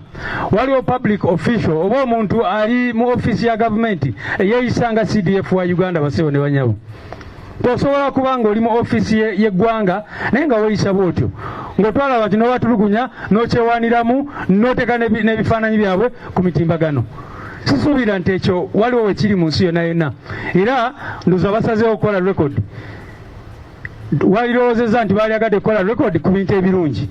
Speaker 4: waliwo public official oba omuntu ali mu ofiisi ya gavumenti eyeeyisa nga CDF wa Uganda. Basebo ne banyabo, tosobola kuba ng'oli mu ofiisi y'eggwanga naye nga weeyisa bw'otyo, ng'otwala abantu n'obatulugunya, n'okyewaaniramu, n'oteeka n'ebifaananyi byabwe ku mitimbagano. Sisuubira nti ekyo waliwo wekiri mu nsi yonna yonna. Era ndowooza basazeewo okukola record, walirowoozezza nti baalyagadde kukola record ku bintu ebirungi,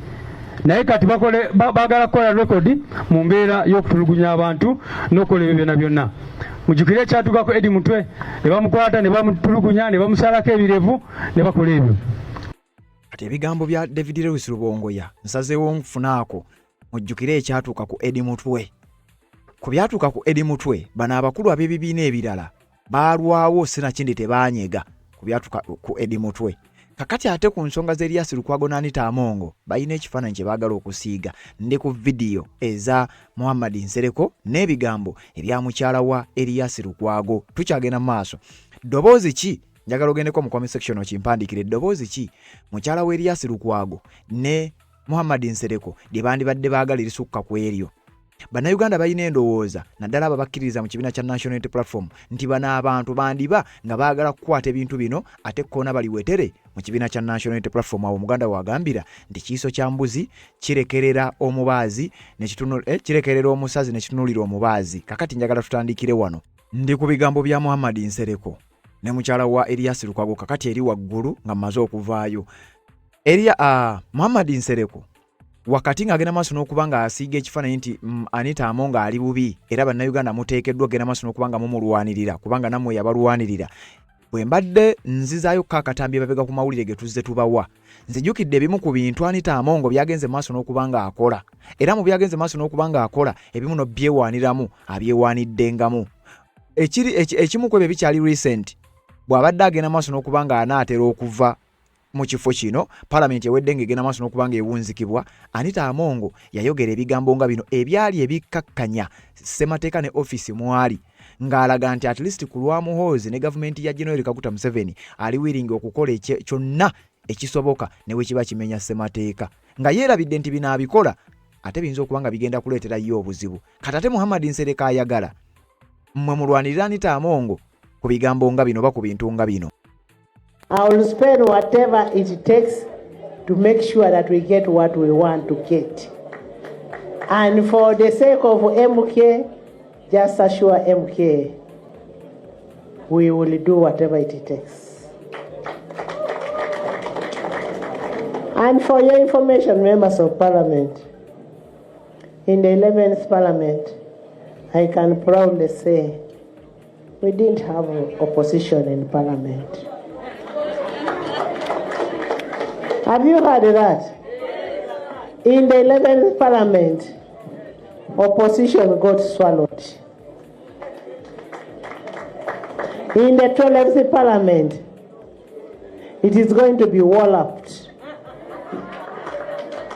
Speaker 4: Naye kati bakole baagala kukola rekodi mu mbeera y'okutulugunya abantu n'okukola ebyo byonna byonna. Mujjukire ekyatuukako Eddie Mutwe, ne bamukwata ne bamutulugunya ne bamusalako ebirevu ne bakola ebyo.
Speaker 1: Kati ebigambo bya David Lewis Rubongoya nsazeewo nfunaako. Mujjukire ekyatuuka ku Eddie Mutwe. Ku byatuuka ku Eddie Mutwe, bano abakulu ab'ebibiina ebirala baalwawo sinakindi tebaanyega ku byatuuka ku Eddie Mutwe. Kakati ate ku nsonga za Erias Lukwago ne Anita Among balina ekifaananyi kye baagala okusiiga. Ndi ku vidiyo eza Muhammad Nsereko n'ebigambo ebya mukyala wa Erias Lukwago. Tukyagenda mu maaso. Ddoboozi ki? Njagala ogendeko mu comment section okimpandiikire ddoboozi ki mukyala wa Erias Lukwago ne Muhammad Nsereko lye bandibadde baagala erisukka ku eryo. Bannayuganda balina endowooza naddala abo abakkiririza mu kibiina kya National Unity Platform nti bano abantu bandiba nga baagala kukwata ebintu bino ate kkoona baliwetere mu kibiina kya National Unity Platform. Awo Omuganda w'agambira nti kiiso kya mbuzi kirekerera omubaazi kirekerera omusazi ne kitunuulira omubaazi. Kakati njagala tutandikire wano. Ndi ku bigambo bya Muhammad Nsereko ne mukyala wa Erias Lukwago kakati eri waggulu nga mmaze okuvaayo. Muhammad Nsereko wakati ng'agenda maaso n'okuba ng'asiiga ekifaananyi nti Anita Among ali bubi era Bannayuganda muteekeddwa okugenda maaso n'okuba nga mumulwanirira kubanga nammwe yabalwanirira. Bwe mbadde nzizaayo ko akatambi emabega ku mawulire ge tuzze tubawa, nzijukidde ebimu ku bintu Anita Among by'agenze maaso n'okuba ng'akola era mu by'agenze maaso n'okuba ng'akola ebimu n'obyewaaniramu abyewaaniddengamu. Ekimu ku ebyo ebikyali recent, bw'abadde agenda maaso n'okuba ng'anaatera okuva mu kifo kino, palamenti ewedde ng'egenda maaso n'okuba ng'ewunzikibwa, Anita Among yayogera ebigambo nga bino ebyali ebikkakkanya ssemateeka ne ofiisi mwali ng'alaga nti at least ku lwa Muhoozi ne gavumenti ya Gen. Yoweri Kaguta Museveni ali willing okukola kyonna ekisoboka ne bwe kiba kimenya ssemateeka, nga yeerabidde nti bino abikola ate biyinza okuba nga bigenda kuleetera ye obuzibu. Kati ate Muhammad Nsereko ayagala mmwe mulwanirire Anita Among ku bigambo nga bino oba ku bintu nga bino.
Speaker 7: I will spend whatever it takes to make sure that we get what we want to get. And for the sake of MK, just assure MK, we will do whatever it takes. And for your information, members of parliament, in the 11th parliament, I can proudly say we didn't have opposition in parliament. Have you heard that? In the 11th parliament, opposition got swallowed. In the 12th parliament, it is going to be walloped.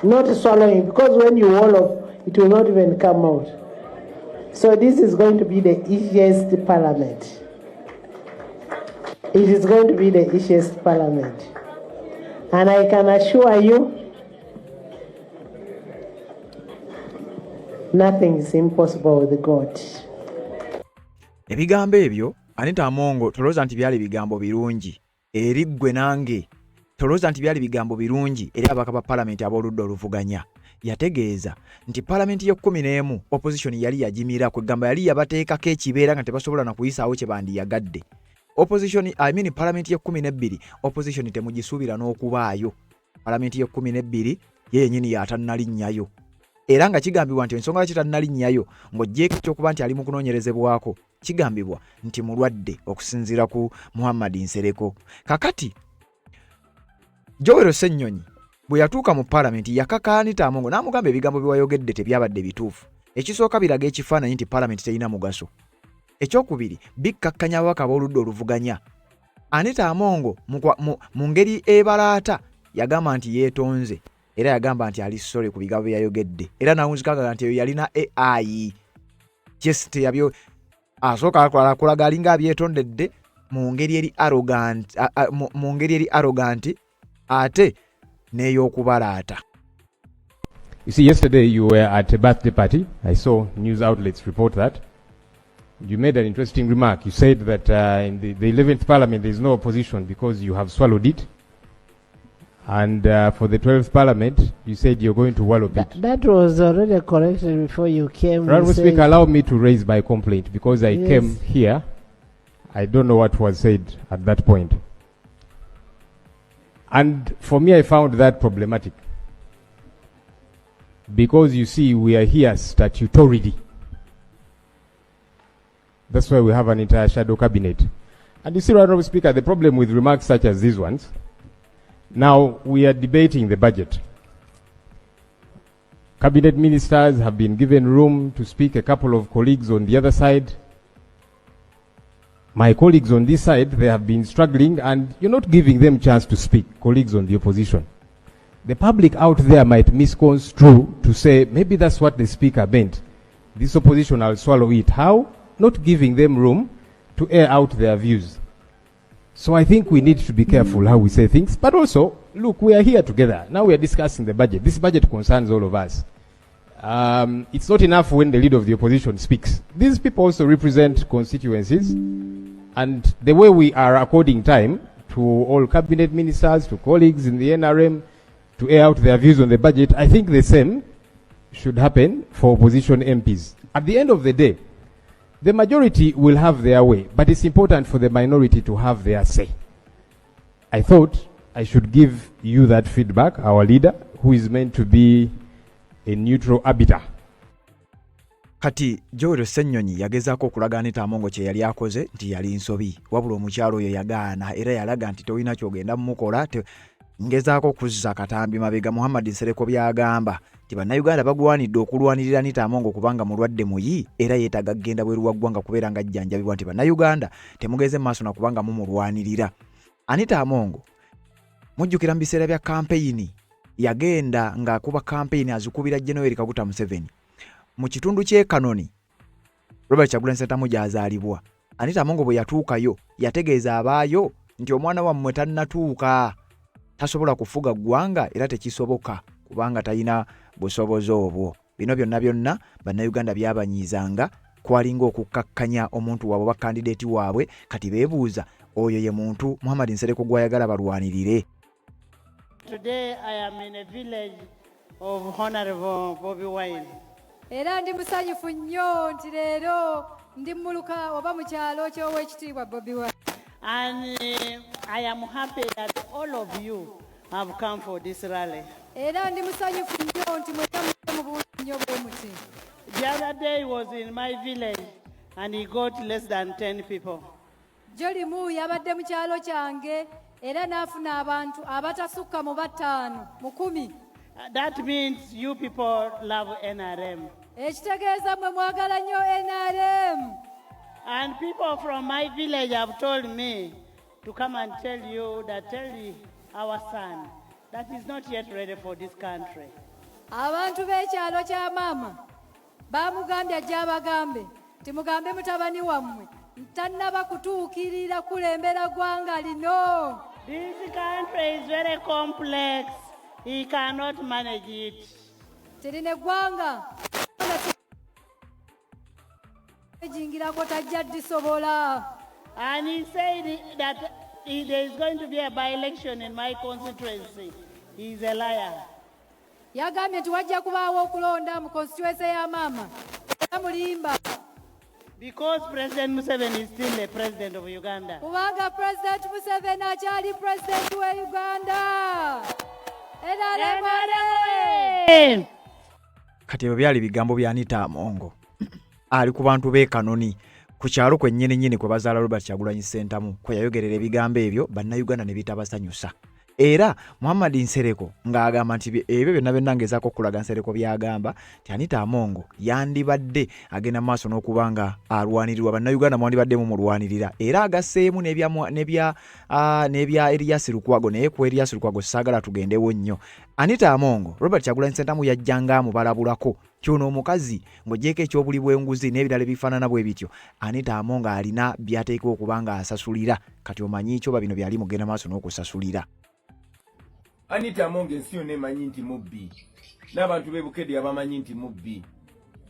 Speaker 7: Not swallowing, because when you wallop, it will not even come out. So this is going to be the easiest parliament. It is going to be the easiest parliament. And I can assure you, nothing is impossible with God.
Speaker 1: Ebigambo ebyo Anita Among tolowooza nti byali bigambo birungi eri ggwe nange, tolowooza nti byali bigambo birungi eri ababaka ba palamenti ab'oludda oluvuganya. Yategeeza nti palamenti y'ekkumi n'emu opposition yali yagimira, kwegamba yali yabateekako ekibeera nga tebasobola na kuyisaawo kye bandiyagadde. Opposition, I mean palamenti y'ekkumi n'ebbiri opposition temugisuubira n'okubaayo. Palamenti y'ekkumi n'ebbiri ye yennyini y'atannalinyayo, era nga kigambibwa nti ensonga lwaki tannalinyayo ng'oggyeeko ekyokuba nti ali mu kunoonyerezebwako, kigambibwa nti mulwadde okusinziira ku Muhammad Nsereko. Kakati Joel Ssennyonyi bwe yatuuka mu palamenti yakaka Anita Among n'amugamba ebigambo bye wayogedde tebyabadde bituufu. Ekisooka biraga ekifaananyi nti palamenti terina mugaso. Ekyokubiri bikkakkanya ababaka ab'oludda oluvuganya. Anita Among mu ngeri ebalaata yagamba nti yeetonze era yagamba nti ali sorry ku bigambo bye yayogedde, era n'awunzika nti eyo yalina AI. Yes, teyabyo asooka akulaga alinga abyetondedde mu ngeri eri arrogant, mu ngeri eri arrogant ate n'ey'okubalaata.
Speaker 8: You see, yesterday you were at a birthday party. I saw news outlets report that. You made an interesting remark. You said that in the 11th parliament there is no opposition because you have swallowed it. And for the 12th parliament, you said you're going to wallop it.
Speaker 7: That was already corrected before you came.
Speaker 8: Honorable Speaker, allow me to raise my complaint because I came here. I don't know what was said at that point. And for me, I found that problematic. Because you see, we are here statutorily. That's why we have an entire shadow cabinet. And you see, Right Honourable Speaker, the problem with remarks such as these ones, now we are debating the budget. Cabinet ministers have been given room to speak, a couple of colleagues on the other side. My colleagues on this side, they have been struggling, and you're not giving them chance to speak, colleagues on the opposition. The public out there might misconstrue to say, maybe that's what the speaker meant. This opposition, I'll swallow it. How? Not giving them room to air out their views. So I think we need to be careful how we say things. But also, look, we are here together. Now we are discussing the budget. This budget concerns all of us. It's not enough when the leader of the opposition speaks. These people also represent constituencies. And the way we are according time to all cabinet ministers, to colleagues in the NRM, to air out their views on the budget, I think the same should happen for opposition MPs. At the end of the day, the majority will have their way, but it's important for the minority to have their say. I thought I should give you that feedback, our leader, who is meant to be a neutral arbiter.
Speaker 1: Kati Joel Ssenyonyi yagezaako okulaga Anita Amongo kye yali akoze nti yali nsobi, wabula omukyalo oyo yagaana era yalaga nti tolina kyogenda mumukola. Ngezaako kuzza katambi mabega Muhammad Nsereko by'agamba nti bannayuganda bagwanidde okulwanirira Anita Amongo kubanga mulwadde muyi era yeetaaga kugenda bweru wa ggwanga kubeera nga ajjanjabibwa, nti bannayuganda temugeze mu maaso na kubanga mumulwanirira. Anita Amongo mujjukira mu biseera bya kampeyini yagenda ng'akuba kampeyini azikubira General Yoweri Kaguta Museveni mu kitundu ky'e Kanoni Robert Kyagulanyi Ssentamu gy'azaalibwa. Anita Amongo bwe yatuukayo yategeeza abaayo nti omwana wammwe tannatuuka, tasobola kufuga ggwanga era tekisoboka kubanga talina busobozi obwo. Bino byonna byonna bannayuganda byabanyiizanga, kwalinga okukkakkanya omuntu waabwe oba kandideeti waabwe. Kati beebuuza oyo ye muntu Muhammad Nsereko gw'ayagala balwanirire.
Speaker 7: Today I am in a village of Honorable Bobi Wine.
Speaker 9: Era ndi musanyufu nnyo nti leero ndi muluka oba mu kyalo ky'Oweekitiibwa Bobi Wine.
Speaker 7: And I am happy that all of you have come for this rally.
Speaker 9: Era ndi musanyufu nnyo nti mwenna mujje mu bungi nnyo bwe muti.
Speaker 7: The other day he was in my village and he got less than 10 people.
Speaker 9: Jjo limu yabadde mu kyalo kyange era n'afuna abantu abatasukka mu bataano mu 10.
Speaker 7: That means you people love NRM.
Speaker 9: Ekitegeeza mmwe mwagala nnyo NRM.
Speaker 7: And people from my village have told me to come and tell you that tell our son that he's not yet ready for this country.
Speaker 9: Abantu b'ekyalo kya maama baamugambye ajje abagambe nti mugambe mutabani wammwe tannaba kutuukirira kulembera ggwanga lino.
Speaker 7: This country is very complex. He cannot manage it.
Speaker 9: Tirina eggwanga ejingirako tajja ddisobola.
Speaker 7: And he said that there is going to be a by-election in my constituency. He is a liar.
Speaker 9: Yagambye nti wajja kubaawo okulonda mu constituency ya maama era mulimba.
Speaker 7: Because President Museveni is still the president of Uganda.
Speaker 9: Kubanga President Museveni akyali president we Uganda. NRM!
Speaker 7: NRM!
Speaker 1: Kati ebyo byali bigambo bya Anita Amongo ali ku bantu b'e Kanoni ku kyalo kwennyini nnyini kwe bazaala Robert Kyagulanyi Ssentamu kwe yayogerera ebigambo ebyo bannayuganda ne bitabasanyusa. Era Muhammad Nsereko ng'agamba nti ebyo byonna byonna ngezaako okulaga Nsereko by'agamba nti Anita Amongo yandibadde agenda mu maaso n'okuba nga alwanirirwa, bannayuganda mwandibadde mumulwanirira. Era agasseemu n'ebya Erias Lukwago, naye ku Erias Lukwago saagala tugendewo nnyo. Anita Amongo Robert Kyagulanyi Ssentamu yajjanga amubalabulako kyono omukazi ng'ogyeko ekyobuli bw'enguzi n'ebirala ebifaanana bwe bityo. Anita Amongo alina by'ateekwa okuba nga asasulira. Kati omanyi kyoba bino byali mugenda maaso n'okusasulira.
Speaker 3: Anita Among ensi yonna emanyi nti mubbi, n'abantu b'e Bukedde abamanyi nti mubbi.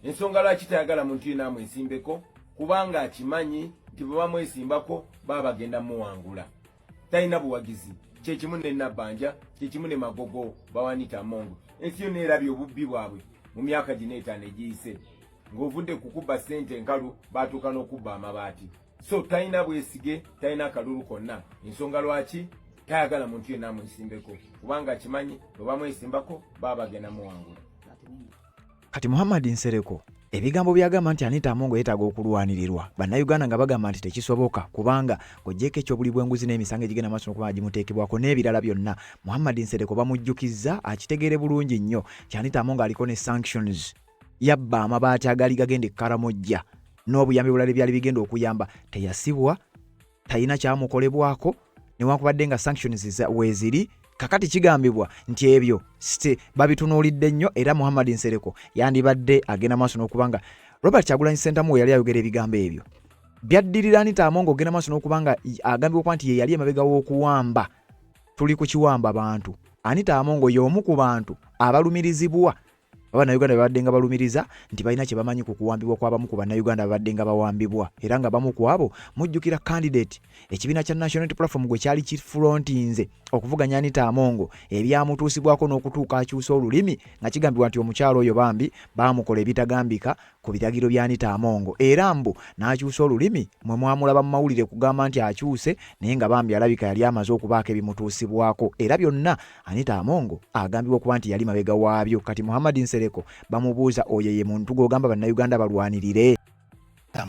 Speaker 3: Ensonga lwaki tayagala muntu yenna amwesimbeko, kubanga akimanyi nti bwe bamwesimbako baba bagenda muwangula. Talina buwagizi. Kyekimu ne Nabbanja, kyekimu ne Magogo bawa Anita Among. Ensi yonna erabye obubbi bwabwe mu myaka gino 5 egiyise, ng'ovudde ku kubba ssente enkalu baatuuka n'okubba amabaati. So talina bwesige, talina kalulu konna. Ensonga lwaki tayagala muntu yenna amwesimbeko, kubanga akimanyi bwe bamwesimbako baba bagenda muwangula.
Speaker 1: Kati Muhammad Nsereko ebigambo byagamba nti Anita Among yeetaaga okulwanirirwa, Bannayuganda nga bagamba nti tekisoboka kubanga ng'oggyeeko eky'obuli bw'enguzi n'emisango egigenda maaso n'okuba nga gimuteekebwako n'ebirala byonna, Muhammad Nsereko bamujjukizza akitegeere bulungi nnyo nti Anita Among aliko ne sanctions, yabba amabaati agaali gagenda e Karamojja n'obuyambi obulala ebyali bigenda okuyamba, teyasibwa, talina kyamukolebwako newankubadde nga sanctions weeziri. Kakati kigambibwa nti ebyo babitunuulidde nnyo era Muhammad Nsereko yandibadde agenda maaso n'okuba nga Robert Kyagulanyi Ssentamu we yali ayogera ebigambo ebyo byaddirira Anita Among ogenda maaso n'okuba nga agambibwa okuba nti ye yali emabega w'okuwamba. Tuli ku kiwamba bantu. Anita Among y'omu ku bantu abalumirizibwa Bannayuganda babadde nga balumiriza nti balina kye bamanyi ku kuwambibwa kw'abamu ku Bannayuganda ababadde nga bawambibwa era nga bamu ku abo mujjukira candidate ekibiina kya National Unity Platform gwe kyali kifrontinze okuvuganya Anita Among ebyamutuusibwako n'okutuuka akyusa olulimi nga kigambibwa nti omukyala oyo bambi baamukola ebitagambika ku biragiro bya Anita Among era mbu n'akyusa olulimi mwe mwamulaba mu mawulire kugamba nti akyuse naye nga bambi alabika yali amaze okubaako ebimutuusibwako era byonna Anita Among agambibwa okuba nti yali mabega waabyo. Kati Muhammad Nsereko bamubuuza oyo ye muntu gw'ogamba Bannayuganda balwanirire?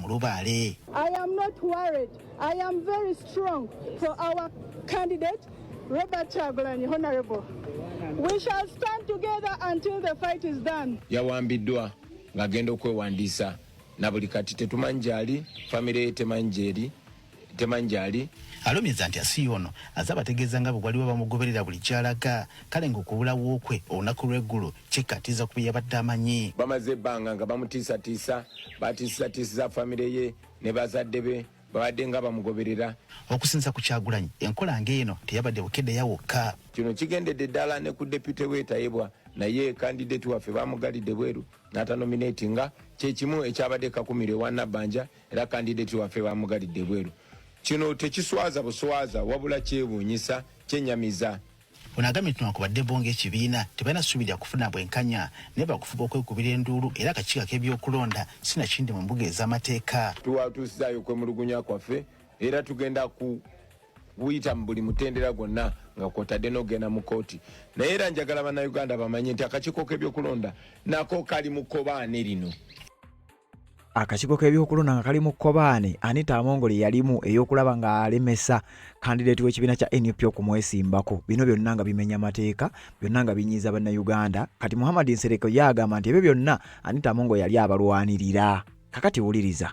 Speaker 10: Mulubaale.
Speaker 11: I am not worried. I am very strong for our candidate, Robert Kyagulanyi, Honorable. We shall stand together until the fight is done.
Speaker 3: Yawambiddwa ng'agenda okwewandiisa na buli kati tetumanyi gy'ali, famire ye temanyi gy'eri, temanyi gy'ali.
Speaker 10: Alumiriza nti Asiya ono azze abategeeza nga bwe waliwo abamugoberera buli gy'alaga kale ng'okubulawo kwe olunaku lw'eggulo kikkaatiriza ku bye yabadde amanyi.
Speaker 3: Bamaze ebbanga nga bamutiisatiisa, batiisizatiisiza famire ye ne bazadde be babadde nga bamugoberera.
Speaker 10: Okusinziira ku Kyagulanyi, enkola ng'eno teyabadde Bukedea wokka.
Speaker 3: Kino kigendedde ddala ne ku deputy we Tayebwa naye kandidate waffe bamugalidde bweru n'atanominatinga, kye kimu ekyabadde e Kakumiro ewa Nabbanja era kandidate waffe bamugalidde bweru. Kino tekiswaza buswaza wabula kyewuunyisa, kyenyamiza.
Speaker 10: Ono agambye nti newankubadde bo ng'ekibiina tebalina ssuubi lya kufuna bwenkanya naye bakufuba okwekubira enduulu era akakiiko ak'ebyokulonda sinakindi mu mbuga ez'amateeka.
Speaker 3: Tuwatuusizaayo okwemulugunya kwaffe era tugenda kuyita mu buli mutendera gwonna nga kwotadde n'okugenda mu kkooti naye era njagala bannayuganda bamanye nti akakiiko k'ebyokulonda nako kali mu kkobaane lino.
Speaker 1: Akakiiko k'ebyokulonda nga kali mu kkobaane Anita Among lye yalimu ey'okulaba ng'alemesa kandideeti w'ekibiina kya nup okumwesimbako. Bino byonna nga bimenya mateeka, byonna nga binyiiza Bannayuganda. Kati Muhammad Nsereko ye agamba nti ebyo byonna Anita Among yali abalwanirira. Kakati wuliriza.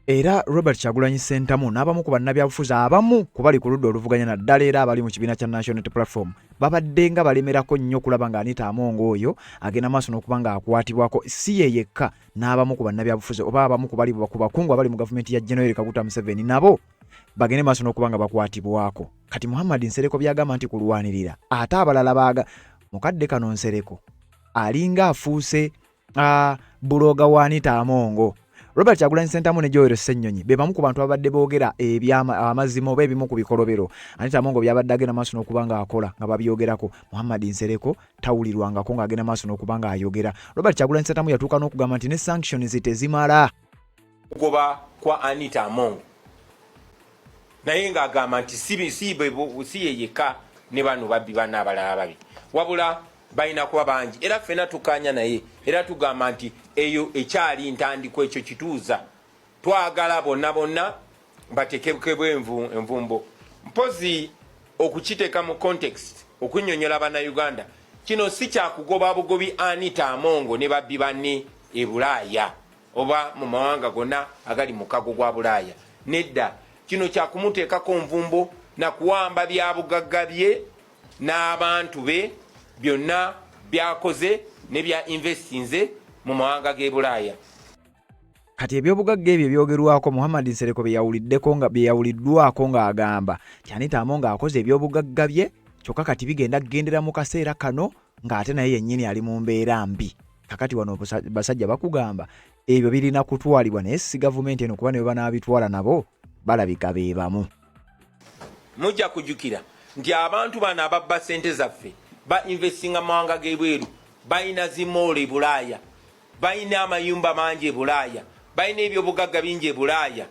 Speaker 1: Era Robert Kyagulanyi Ssentamu n'abamu ku bannabyabufuzi abamu ku bali ku ludda oluvuganya naddala era abali mu kibiina kya National Unity Platform babadde nga balemerako nnyo okulaba nga Anita Among oyo agenda maaso n'okuba ng'akwatibwako si ye yekka n'abamu ku bannabyabufuzi oba abamu ku bali ku bakungu abali mu gavumenti ya Gen. Yoweri Kaguta Museveni nabo bagende maaso n'okuba nga bakwatibwako. Kati Muhammad Nsereko by'agamba nti kulwanirira ate abalala baaga mukadde kano Nsereko alinga afuuse buloga wa Anita Amongo. Robert Kyagulanyi Ssentamu ne Joel Ssennyonyi be bamu ku bantu ababadde boogera eby'amazima oba ebimu ku bikolobero Anita Amongo by'abadde agenda maaso n'okuba ng'akola nga babyogerako. Muhammad Nsereko tawulirwangako ng'agenda maaso n'okuba ng'ayogera. Robert Kyagulanyi Ssentamu yatuuka n'okugamba nti ne sanctions tezimala.
Speaker 3: Kugoba kwa Anita Among naye ng'agamba nti si ye yekka ne bano babbi banne abalala babi wabula balina kuba bangi era ffena tukkaanya naye era tugamba nti eyo ekyali ntandikwa ekyo kituuza twagala bonna bonna batekebwe envumbo mpozi okukiteeka mu context okunyonyola bannayuganda kino si kyakugoba bugobi Anita Amongo ne babbi banne e Bulaaya oba mu mawanga gonna agali mu mukago gwa Bulaaya nedda kino kyakumuteekako nvumbo na kuwamba byabugagga bye n'abantu be byonna by'akoze ne bya investinze mu mawanga g'e Bulaaya.
Speaker 1: Kati ebyobugagga ebyo ebyogerwako Muhammad Nsereko bye yawuliddeko nga bye yawuliddwako ng'agamba nti Anita Among akoze ebyobugagga bye kyokka kati bigenda kugendera mu kaseera kano ng'ate naye yennyini ali mu mbeera mbi. Kakati wano basajja bakugamba ebyo birina kutwalibwa naye si gavumenti eno kuba ne bwe banaabitwala nabo balabika be bamu.
Speaker 3: Mujja kujukira nti abantu bano ababba sente zaffe ba investinga mu mawanga g'ebweru, balina zi mall e Bulaaya, balina amayumba mangi e Bulaaya, balina ebyobugagga bingi e Bulaaya,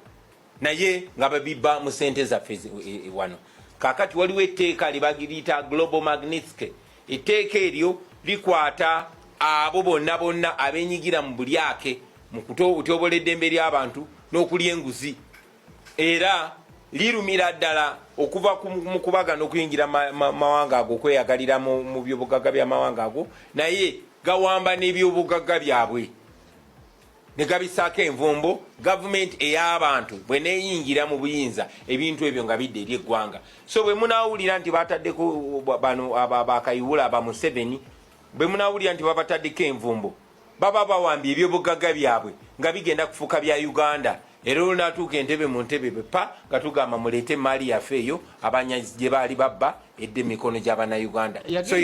Speaker 3: naye nga babibba mu sente zaffe wano. Kaakati waliwo etteeka lye bagiriyita Global Magnitsky. Etteeka eryo likwata abo bonna bonna abenyigira mu bulyake mu kutyobola eddembe ly'abantu n'okulya enguzi era lirumira ddala okuva mu kubaga n'okuyingira mawanga ago okweyagalira mu byobugagga by'amawanga ago naye gawamba n'ebyobugagga byabwe ne gabisaako envumbo gavumenti ey'abantu bwe neeyingira mu buyinza ebintu ebyo nga bidda eri eggwanga so bwe munaawulira nti bataddeko bano bakayiwula ba Museveni bwe munaawulira nti babataddeko envumbo baba bawambye ebyobugagga byabwe nga bigenda kufuuka bya Uganda era olunaatuuka entebe mu ntebe bwe pa nga tugamba muleete emaali yaffe eyo abanyazi gye baali babba edde emikono gy'Abannayuganda. So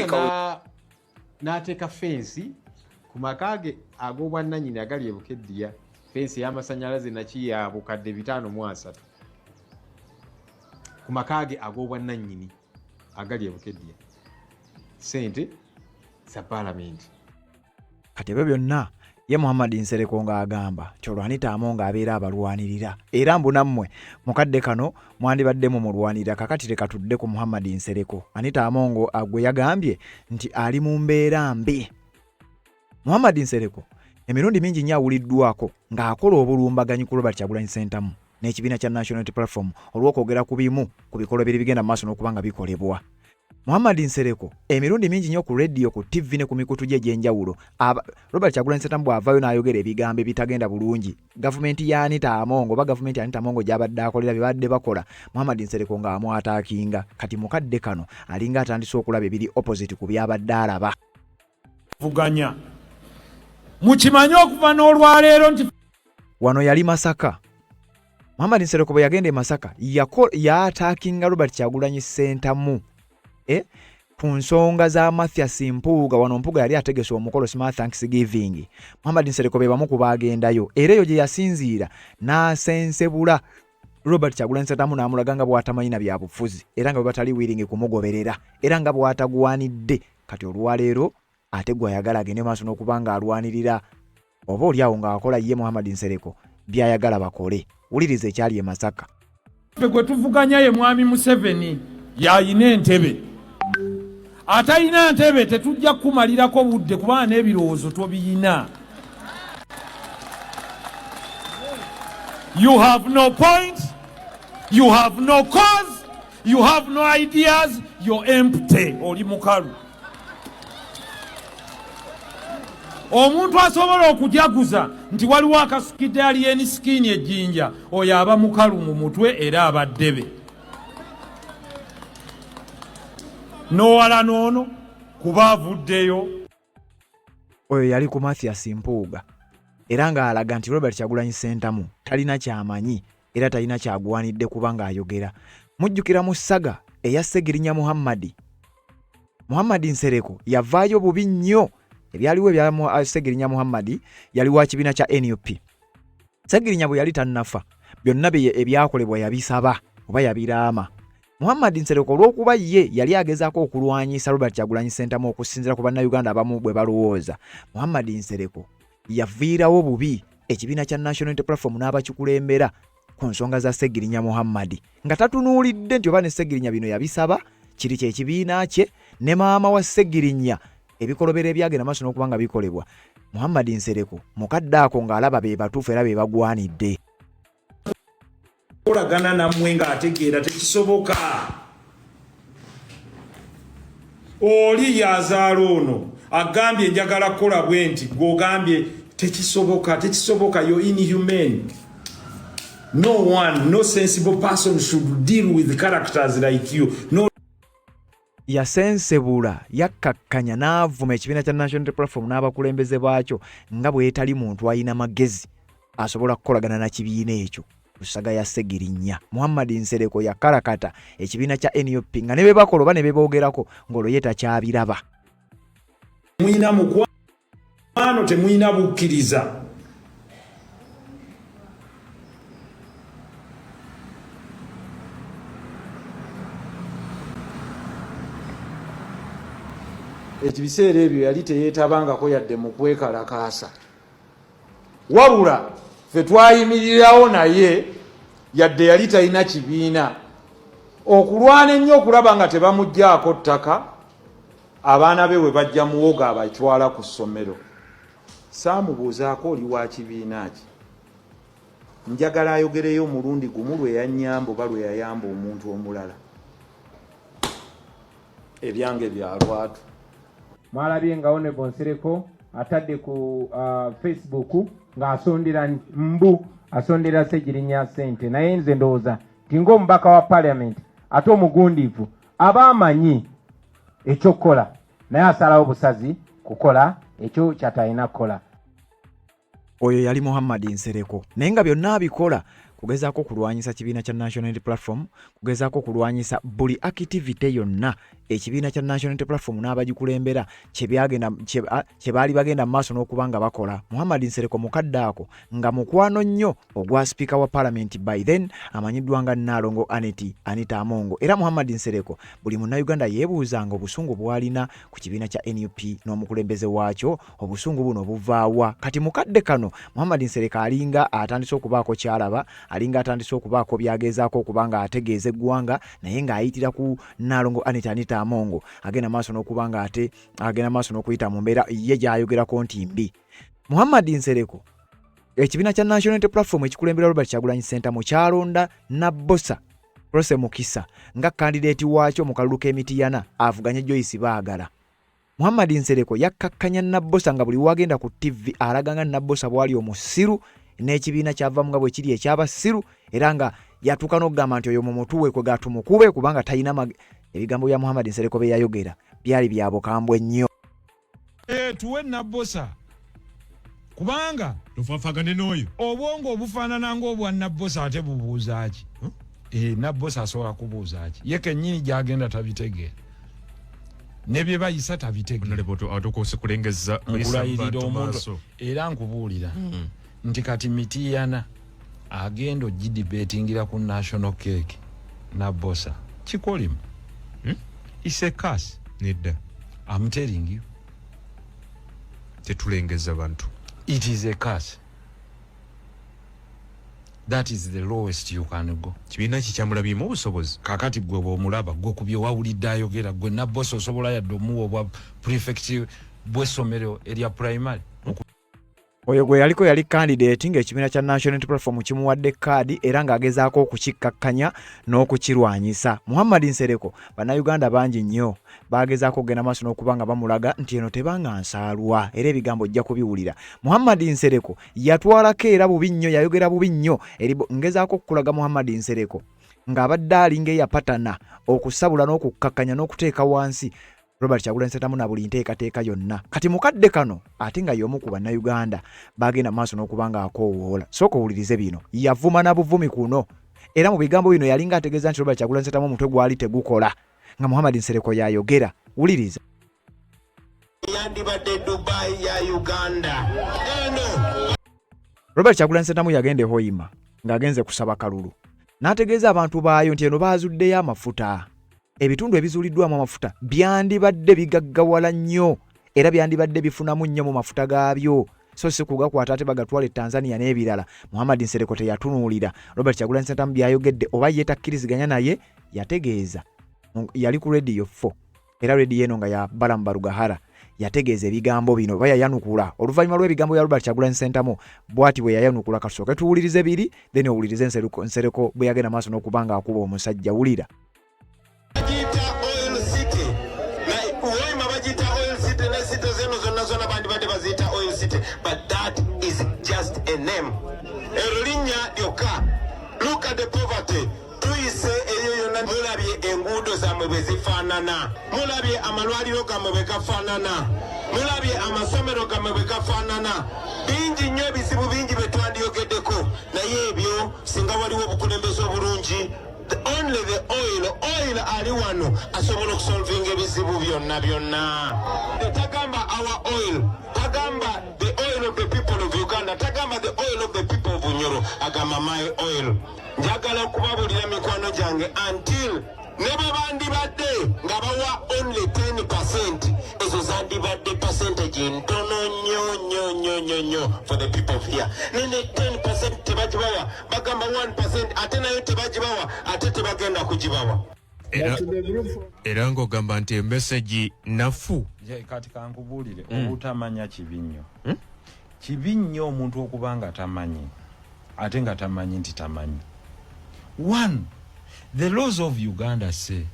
Speaker 8: N'ateeka ffensi ku maka ge ag'obwannannyini agali e Bukeddiya, ffensi ey'amasannyalaze naki ya bukadde 530 ku maka ge ag'obwannannyini agali e Bukeddiya, ssente za Palamenti.
Speaker 1: Kati ebyo byonna ye Muhammad Nsereko ng'agamba nti olwo Anita Among abeera abalwanirira era mbu nammwe mu kadde kano mwandibadde mumulwanirira. Kakati leka tudde ku Muhammad Nsereko. Anita Among gwe yagambye nti ali mu mbeera mbi. Muhammad Nsereko emirundi mingi nnyo awuliddwako ng'akola obulumbaganyi ku Robert Kyagulanyi Ssentamu n'ekibiina kya National Unity Platform olw'okwogera ku bimu ku bikolobero ebigenda mu maaso n'okuba nga bikolebwa. Muhammad Nsereko emirundi mingi nnyo ku radio, ku TV ne ku mikutu gye egy'enjawulo Robert Kyagulanyi Ssentamu bw'avaayo n'ayogera ebigambo ebitagenda bulungi gavumenti ya Anita Among oba gavumenti Anita Among gy'abadde akolera bye badde bakola, Muhammad Nsereko ng'amwataakinga. Kati mu kadde kano alinga atandise okulaba ebiri opposite ku by'abadde alaba.
Speaker 12: Vuganya mukimanye okuva n'olwaleero nti
Speaker 1: wano yali Masaka. Muhammad Nsereko bwe yagenda e Masaka yaataakinga Robert Kyagulanyi Ssentamu ku nsonga za Mathias Mpuuga. Wano Mpuuga yali ategese omukolo Smart Thanksgiving. Muhammad Nsereko be bamu ku baagendayo era eyo gye yasinziira n'asensebula Robert Kyagulanyi Ssentamu n'amulaga nga bw'atamanyi na byabufuzi era nga bwe batali wiringi kumugoberera era nga bw'atagwanidde. Kati olwaleero ate gw'ayagala agende maaso n'okuba ng'alwanirira oba oli awo ng'akola ye Muhammad Nsereko by'ayagala bakole. Wuliriza ekyali e Masaka.
Speaker 12: Ffe gwe tuvuganya ye Mwami Museveni y'alina entebe. Atalina ntebe tetujja kukumalirako budde kubanga n'ebirowoozo tobiyina. You have no point, you have no cause, you have no ideas, you're empty, oli mukalu. Omuntu asobola okujaguza nti waliwo akasukidde alien skin ejjinja, oyo aba mukalu mu mutwe era aba ddebe. N'owala n'ono kuba avuddeyo.
Speaker 1: Oyo yali ku Mathias Mpuuga era ng'alaga nti Robert Kyagulanyi Ssentamu talina ky'amanyi era talina ky'agwanidde kuba ng'ayogera. Mujjukira mu saga eya Ssegirinya Muhammad, Muhammad Nsereko yavaayo bubi nnyo. Ebyaliwo ebya Ssegirinya Muhammad yali wa kibiina kya NUP. Ssegirinya bwe yali tannafa byonna ebyakolebwa yabisaba oba yabiraama. Muhammad Nsereko olw'okuba ye yali agezaako okulwanyisa Robert Kyagulanyi Ssentamu okusinziira ku Bannayuganda abamu bwe balowooza, Muhammad Nsereko yaviirawo bubi ekibiina kya National Unity Platform n'abakikulembera ku nsonga za Ssegirinya Muhammad nga tatunuulidde nti oba ne Ssegirinya bino yabisaba kiri kye kibiina kye ne maama wa Ssegirinya ebikolobero ebyagenda maaso n'okuba nga bikolebwa Muhammad Nsereko mukadde ako ng'alaba be batuufu era be bagwanidde.
Speaker 12: Kolagana nammwe ng'ategeera tekisoboka. Oli yazaala ono agambye njagala kukola bwe nti, gw'ogambye tekisoboka, tekisoboka, you're inhumane. No one, no sensible person should deal with characters like you. No.
Speaker 1: Yasensebula, yakkakkanya n'avuma ekibiina kya National Unity Platform n'abakulembeze baakyo nga bw'etali muntu alina magezi asobola kukolagana na kibiina ekyo. Ku ssaga ya Ssegirinya, Muhammad Nsereko yakalakata ekibiina kya nup nga ne bye bakola oba ne bye boogerako ng'olwo ye takyabiraba.
Speaker 12: Mulina mukwano, temulina bukkiriza.
Speaker 13: Ekibiseera ebyo yali teyeetabangako yadde mu kwekalakaasa, wabula ffe twayimirirawo naye yadde yali talina kibiina okulwana ennyo okulaba nga tebamuggyaako ttaka. Abaana be bwe bajja muwogo abatwala ku ssomero. Saamubuuzaako oli wa kibiina ki. Njagala ayogereyo omulundi gumu lwe yannyamba oba lwe yayamba omuntu omulala. Ebyange bya lwatu.
Speaker 8: Mwalabye nga Honorable Nsereko atadde ku uh, Facebook ng'asondera mbu asondera Ssegirinya ssente naye nze ndowooza nti ng'omubaka wa parliament ate omugundiivu aba amanyi ekyokukola naye asalawo busazi kukola ekyo kyatalina kukola.
Speaker 1: Oyo yali Muhammad Nsereko naye nga byonna abikola kugezaako kulwanyisa kibiina kya National Unity Platform, kugezaako kulwanyisa buli activity yonna ekibiina kya National Unity Platform n'abagikulembera kye baali bagenda mu maaso n'okuba nga bakola. Muhammad Nsereko mukadde ako nga mukwano nnyo ogwa sipiika wa palamenti by then amanyiddwa nga Nnaalongo Annet Anita Amongo. Era Muhammad Nsereko buli Munnayuganda yeebuuzanga obusungu bw'alina ku kibiina kya nup n'omukulembeze waakyo, obusungu buno buvaawa? Kati mukadde kano Muhammad Nsereko alinga atandise okubaako ky'alaba, alinga atandise okubaako by'agezaako okuba nga ategeeza eggwanga naye ng'ayitira ku Nnaalongo Annet Anita Amongo agenda maaso n'okuba nga ate agenda maaso n'okuyita mu mbeera ye gy'ayogerako nti mbi. Muhammad Nsereko ekibiina kya National Unity Platform ekikulembera Robert Kyagulanyi Ssentamu kyalonda Nabbosa Rose Mukisa nga kandideeti waakyo mu kalulu k'emitiyana avuganye Joyce Baagala. Muhammad Nsereko yakkakkanya Nabbosa nga buli wagenda ku ttivvi alaga nga Nabbosa bw'ali omusiru n'ekibiina kyavamu nga bwe kiri eky'abasiru era nga yatuuka n'okugamba nti oyo mumutuwe kwe gatumukube kubanga talina ebigambo bya Muhammad Nsereko bye yayogera byali bya bukambwe nnyo.
Speaker 12: Eh, tuwe Nabbosa kubanga
Speaker 14: tufafagane n'oyo
Speaker 12: obwongo obufaanana ng'obwa Nabbosa ate bubuuza ki? Eh, Nabbosa asobola kubuuza ki? Ye kennyini gy'agenda tabitegeera ne bye bayisa tabitegeera. Nkulayirira omuntu era nkubuulira hmm. nti kati Mitiyana agenda ogidibetingira ku national cake Nabbosa kikolimu hmm? It's a curse.
Speaker 14: Nedda.
Speaker 12: I'm telling you.
Speaker 14: Tetulengeza bantu.
Speaker 12: It is a curse. That is the lowest you can go.
Speaker 14: Kibiina ki kyamulabyemu obusobozi?
Speaker 12: Kakati gwe bw'omulaba gwe ku bye wawulidde ayogera gwe Nabbosa osobola yadde omuwa obwa prefect bw'essomero erya primary?
Speaker 1: Oyo gwe yaliko yali kandideeti ng'ekibiina kya National Unity Platform kimuwadde kaadi era ng'agezaako okukikkakkanya n'okukirwanyisa. Muhammad Nsereko Bannayuganda bangi nnyo baagezaako okugenda maaso n'okuba nga bamulaga nti eno teba nga nsaalwa era ebigambo ojja kubiwulira. Muhammad Nsereko yatwalako era bubi nnyo, yayogera bubi nnyo eri ngezaako okukulaga Muhammad Nsereko ng'abadde alinga eyapatana okusabula n'okukkakkanya n'okuteeka wansi Robert Kyagulanyi Ssentamu na buli nteekateeka yonna. Kati mukadde kano ate nga y'omu ku Bannayuganda bagenda maaso n'okuba ng'akoowoola. Sooka owulirize bino. Yavuma na buvumi kuno era mu bigambo bino yalinga ategeeza nti Robert Kyagulanyi Ssentamu omutwe gwali tegukola nga Muhammad Nsereko y'ayogera. Wuliriza.
Speaker 3: Yandibadde Dubai ya Uganda eno.
Speaker 1: Robert Kyagulanyi Ssentamu yagenda e Hoima ng'agenze kusaba kalulu n'ategeeza abantu baayo nti eno baazuddeyo amafuta. Ebitundu ebizuuliddwamu amafuta byandibadde bigaggawala nnyo era byandibadde bifunamu nnyo mu mafuta gaabyo so si kugakwata ate bagatwale e Tanzania n'ebirala. Muhammad Nsereko teyatunuulira Robert Kyagulanyi Ssentamu by'ayogedde oba ye takkiriziganya naye yategeeza yali ku Radio 4 era rediyo eno nga ya Balaam Barugahara yategeeza ebigambo bino oba yayanukula oluvannyuma lw'ebigambo bya Robert Kyagulanyi Ssentamu bw'ati bwe yayanukula. Katusooke tuwulirize biri then owulirize Nsereko bwe yagenda maaso n'okuba ng'akuba omusajja. Wulira.
Speaker 3: Bagiyita oil city Hoima bagiyita oil city ne city zeno zonna zonna bandibadde baziyita oil city but that is just a name eryo linnya lyokka. Look at the poverty tuyise eyo yonna mulabye enguudo zammwe bwe zifaanana mulabye amalwaliro gammwe bwe gafaanana mulabye amasomero gammwe bwe gafaanana bingi nnyo ebizibu bingi bye twandiyogeddeko naye ebyo singa waliwo obukulembeze obulungi only the oil oil ali wano asobola okusolvinga ebizibu byonna byonna tagamba our oil tagamba the oil of the people of Uganda tagamba the oil of the people of Bunyoro agamba my oil njagala okubabulira mikwano gyange until ne bwe bandibadde nga bawa only 10 percent ezo zandibadde percentage ntono nnyo nnyo nnyo nnyo nnyo for the people of here nene 10 percent tebagibawa bagamba 1 percent ate nayo tebagibawa ate tebagenda kugibawa.
Speaker 14: Era ng'ogamba nti emesegi nafu.
Speaker 13: Kati kankubuulire, obutamanya kibi nnyo. Kibi nnyo omuntu okuba nga tamanyi, ate nga tamanyi nti tamanyi. One, the laws of Uganda say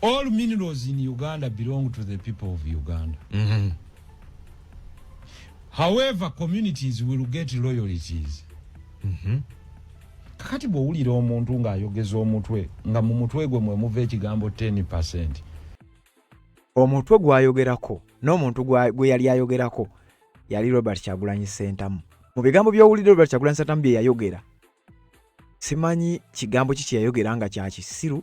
Speaker 13: all minerals in Uganda belong to the people of Uganda. However, communities will get royalties. Kakati bw'owulira omuntu ng'ayogeza omutwe, nga mu mutwe gwe mwe muva ekigambo 10%.
Speaker 1: Omutwe gw'ayogerako n'omuntu gwe yali ayogerako yali Robert Kyagulanyi Ssentamu. Mu bigambo by'owulidde Robert Kyagulanyi Ssentamu bye yayogera, simanyi kigambo ki kye yayogera nga kya kisiru,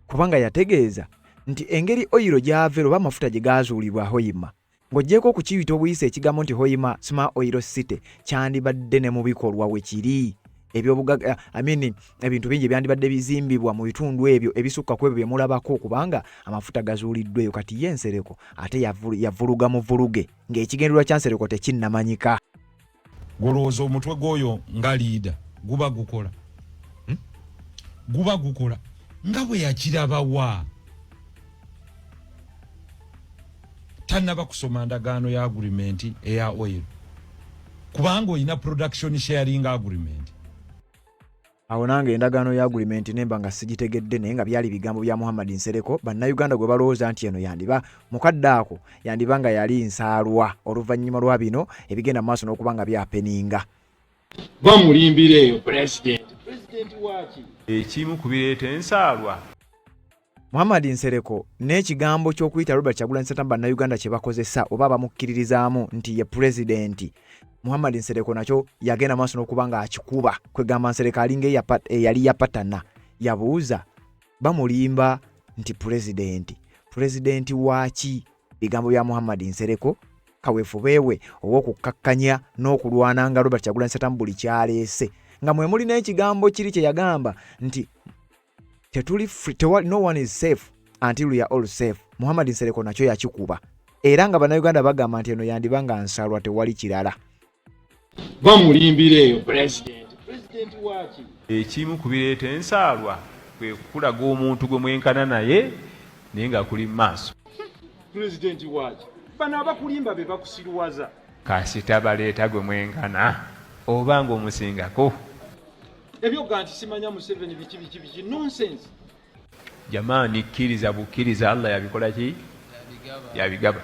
Speaker 1: kubanga yategeeza nti engeri oyiro gy'ava oba amafuta gye gaazuulibwa Hoima, ng'oggyeeko okukiyita obuyisa ekigambo nti Hoima Sma Oil City, kyandibadde ne mu bikolwa we kiri. Ebyobugagga, I mean, ebintu bingi ebyandibadde bizimbibwa mu bitundu ebyo ebisukka ku ebyo bye mulabako, kubanga amafuta gazuuliddwa eyo. Kati ye Nsereko ate yavuluga muvuluge ng'ekigendererwa kya Nsereko tekinnamanyika.
Speaker 12: Golowooza omutwe gw'oyo nga leader guba gukola? Guba gukola nga bwe yakirabawa? Tannaba kusoma ndagaano ya agreement eya oil, kubanga olina production sharing agreement.
Speaker 1: Awo nange endagaano ya agreement nemba nga sigitegedde, naye nga byali bigambo bya Muhammad Nsereko Bannayuganda gwe balowooza nti eno yandiba mukadde ako yandiba nga yali nsaalwa oluvannyuma lwa bino ebigenda mu maaso n'okuba nga byapeninga.
Speaker 3: Bamulimbira eyo president. President waki? Ekimu ku bireeta ensaalwa.
Speaker 1: Muhammad Nsereko n'ekigambo ky'okuyita Robert Kyagulanyi Ssentamu Bannayuganda kye bakozesa oba abamukkiririzaamu nti ye pulezidenti, Muhammad Nsereko nakyo yagenda maaso n'okuba ng'akikuba. Kwegamba Nsereko alinga eyali yapatana, yabuuza bamulimba nti pulezidenti, pulezidenti waaki? Bigambo bya Muhammad Nsereko kaweefube we ow'okukkakkanya n'okulwana nga Robert Kyagulanyi Ssentamu buli kyaleese, nga mwe muli n'ekigambo kiri kye yagamba nti tetuli free, no one is safe until we are all safe. Muhammad Nsereko nakyo yakikuba, era nga Bannayuganda bagamba nti eno yandiba nga nsalwa, tewali kirala.
Speaker 3: Bamulimbira eyo president. President waki? Ekimu ku bireeta ensaalwa kwe kukulaga omuntu gwe mwenkana naye, naye ng'akuli mu maaso. President waki? Bano abakulimba be bakusiruwaza. Kasita baleeta gwe mwenkana oba ng'omusingako. Ebyoga nti simanya Museveni biki biki biki, nonsense. Jamaani, kkiriza bukkiriza, Allah yabikola ki? Yabigaba.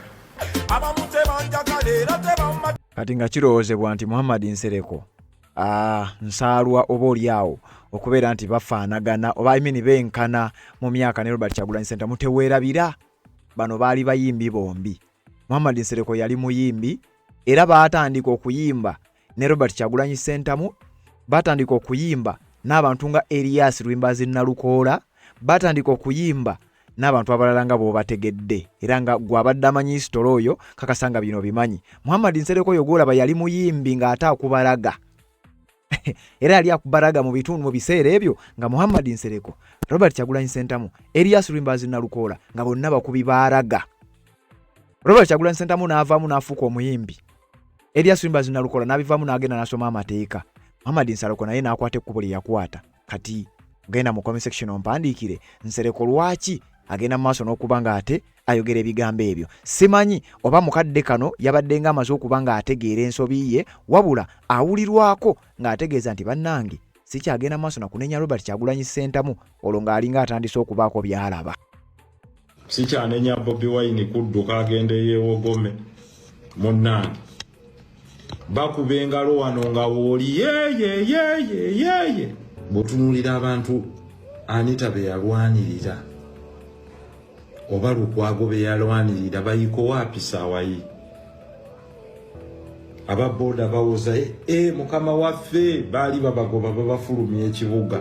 Speaker 1: Kati nga kirowoozebwa nti Muhammad Nsereko nsaalwa oba oli awo okubeera nti bafaanagana oba, I mean, benkana mu myaka ne Robert Kyagulanyi Ssentamu, teweerabira bano baali bayimbi bombi. Muhammad Nsereko yali muyimbi era baatandika okuyimba ne Robert Kyagulanyi Ssentamu, baatandika okuyimba n'abantu nga Elias Lwimbazi Nalukoola, baatandika okuyimba n'abantu abalala nga bw'obategedde, era nga gw'abadde amanyi history oyo kakasa nga bino bimanyi. Muhammad Nsereko oyo gw'olaba yali muyimbi ng'ate akubalaga, era yali akubaraga mu bitundu mu biseera ebyo nga Muhammad Nsereko, Robert Kyagulanyi Ssentamu, Elias Lwimbazi Nalukoola nga bonna bakubi baaraga. Robert Kyagulanyi Ssentamu n'avaamu n'afuuka omuyimbi, Elias Lwimbazi Nalukoola n'abivaamu n'agenda n'asoma amateeka, Muhammad Nsereko naye n'akwata ekkubo lye yakwata. Kati genda mu comment section ompandiikire, Nsereko lwaki agenda mu maaso n'okuba ng'ate ayogera ebigambo ebyo? Simanyi oba mukadde kano yabadde ng'amaze okuba ng'ategeera ensobi ye, wabula awulirwako ng'ategeeza nti bannange sikyagenda maaso na kunenya Robert Kyagulanyi Ssentamu, olwo ng'alinga atandise okubaako by'alaba.
Speaker 2: Sikyanenya Bobi Wine kudduka agende yeewogome. Munnange, bakuba engalo wano nga wooli yeyeyeyeyeye. Bw'otunuulira abantu Anita be yalwanirira oba Lukwago be yalwanirira, bayikowo apisaawayi aba booda bawoza e mukama waffe, baali babagoba babafulumya ekibuga,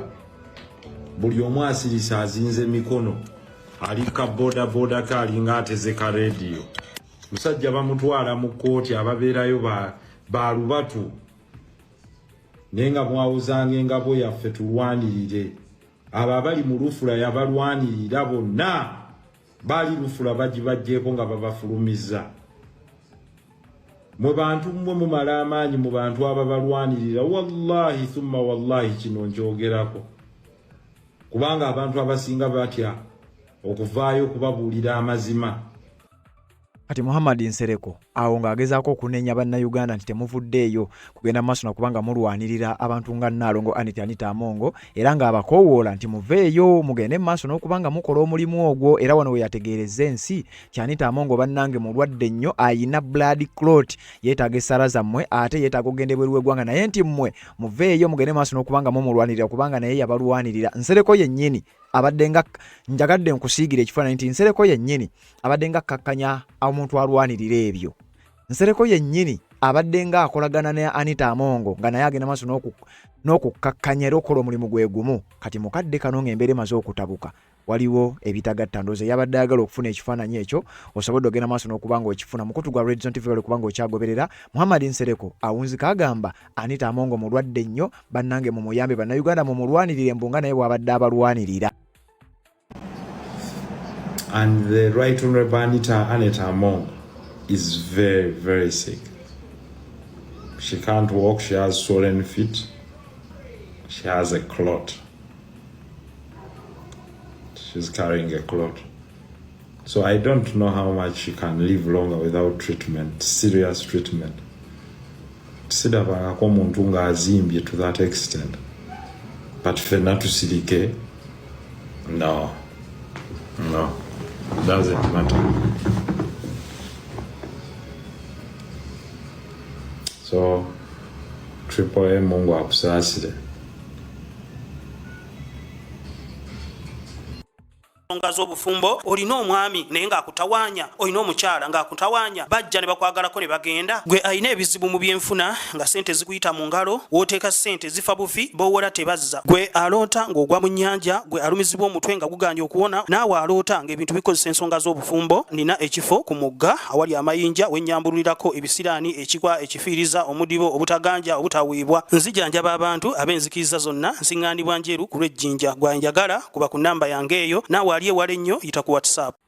Speaker 2: buli omu asirisa azinze mikono, ali ka boda boda ke alinga ateze ka rediyo. Musajja bamutwala mu kkooti, ababeerayo ba lubatu, naye nga mwawuzanga engabo yaffe tulwanirire abo abali mu lufula. Yabalwanirira bonna, baali lufula bagibajjeeko nga babafulumiza. Mwe bantu mmwe mumala amaanyi mu bantu ababalwanirira. Wallahi thumma wallahi, kino nkyogerako kubanga abantu abasinga batya.
Speaker 13: Okuvaayo okubabuulira amazima.
Speaker 1: Kati Muhammad Nsereko awo ng'agezaako okunenya Bannayuganda nti temuvuddeeyo kugenda mu maaso nakuba nga mulwanirira abantu nga Nnaalongo Annet Anita Among era ng'abakoowoola nti muveeyo mugende mu maaso n'okuba nga mukola omulimu ogwo. Era wano we yategeerezza ensi nti Anita Among bannange mulwadde nnyo, ayina blood clot, yeetaaga essaala zammwe ate yeetaaga okugenda ebweru w'eggwanga, naye nti mmwe muveeyo mugende mu maaso n'okuba nga mumulwanirira kubanga naye yabalwanirira. Nsereko yennyini abadde nga njagadde nkusiigira ekifaananyi nti Nsereko yennyini abadde nga akkakkanya omuntu alwanirira ebyo. Nsereko yennyini abadde nga akolagana ne Anita Amongo nga naye agenda maaso n'okukkakkanya era okukola omulimu gwe gumu. Kati mukadde kano ng'embeera emaze okutabuka waliwo ebitagatta, ndowooza yabadde ayagala okufuna ekifaananyi ekyo osobodde ogenda maaso n'okuba nga okifuna. Mukutu gwa Red Zone TV wali kubanga okyagoberera. Muhammad Nsereko awunzika agamba Anita Amongo mulwadde nnyo, bannange mumuyambe, Bannayuganda mumulwanirire mbu nga naye bw'abadde abalwanirira.
Speaker 13: And the Right Honorable Anita Among is very, very sick. She can't walk, she has swollen feet, she has a clot. She's carrying a clot. So I don't know how much she can live longer without treatment, serious treatment. Sirabangako omuntu ng'azimbye to that extent. But ffenna tusirike, no, no, doesn't matter. So Triple M, Mungu akusaasire.
Speaker 5: Ensonga z'obufumbo, olina omwami naye ng'akutawaanya, olina omukyala ng'akutawaanya, bajja ne bakwagalako ne bagenda. Gwe alina ebizibu mu byenfuna nga ssente zikuyita mu ngalo, w'oteeka ssente zifa bufi, b'owola tebazza. Gwe aloota ng'ogwa mu nnyanja, gwe alumizibwa omutwe nga gugaanye okuwona, naawe aloota ng'ebintu bikozesa ensonga z'obufumbo, nnina ekifo ku mugga awali amayinja we nnyambululirako ebisiraani, ekikwa, ekifiiriza, omudibo, obutaganja, obutaweebwa. Nzijanjaba abantu ab'enzikiriza zonna, nsiŋŋaanibwa Njeru ku lw'e Jinja. Gwe anjagala kuba ku nnamba yange eyo, naawe ali ewala ennyo yita ku WhatsApp.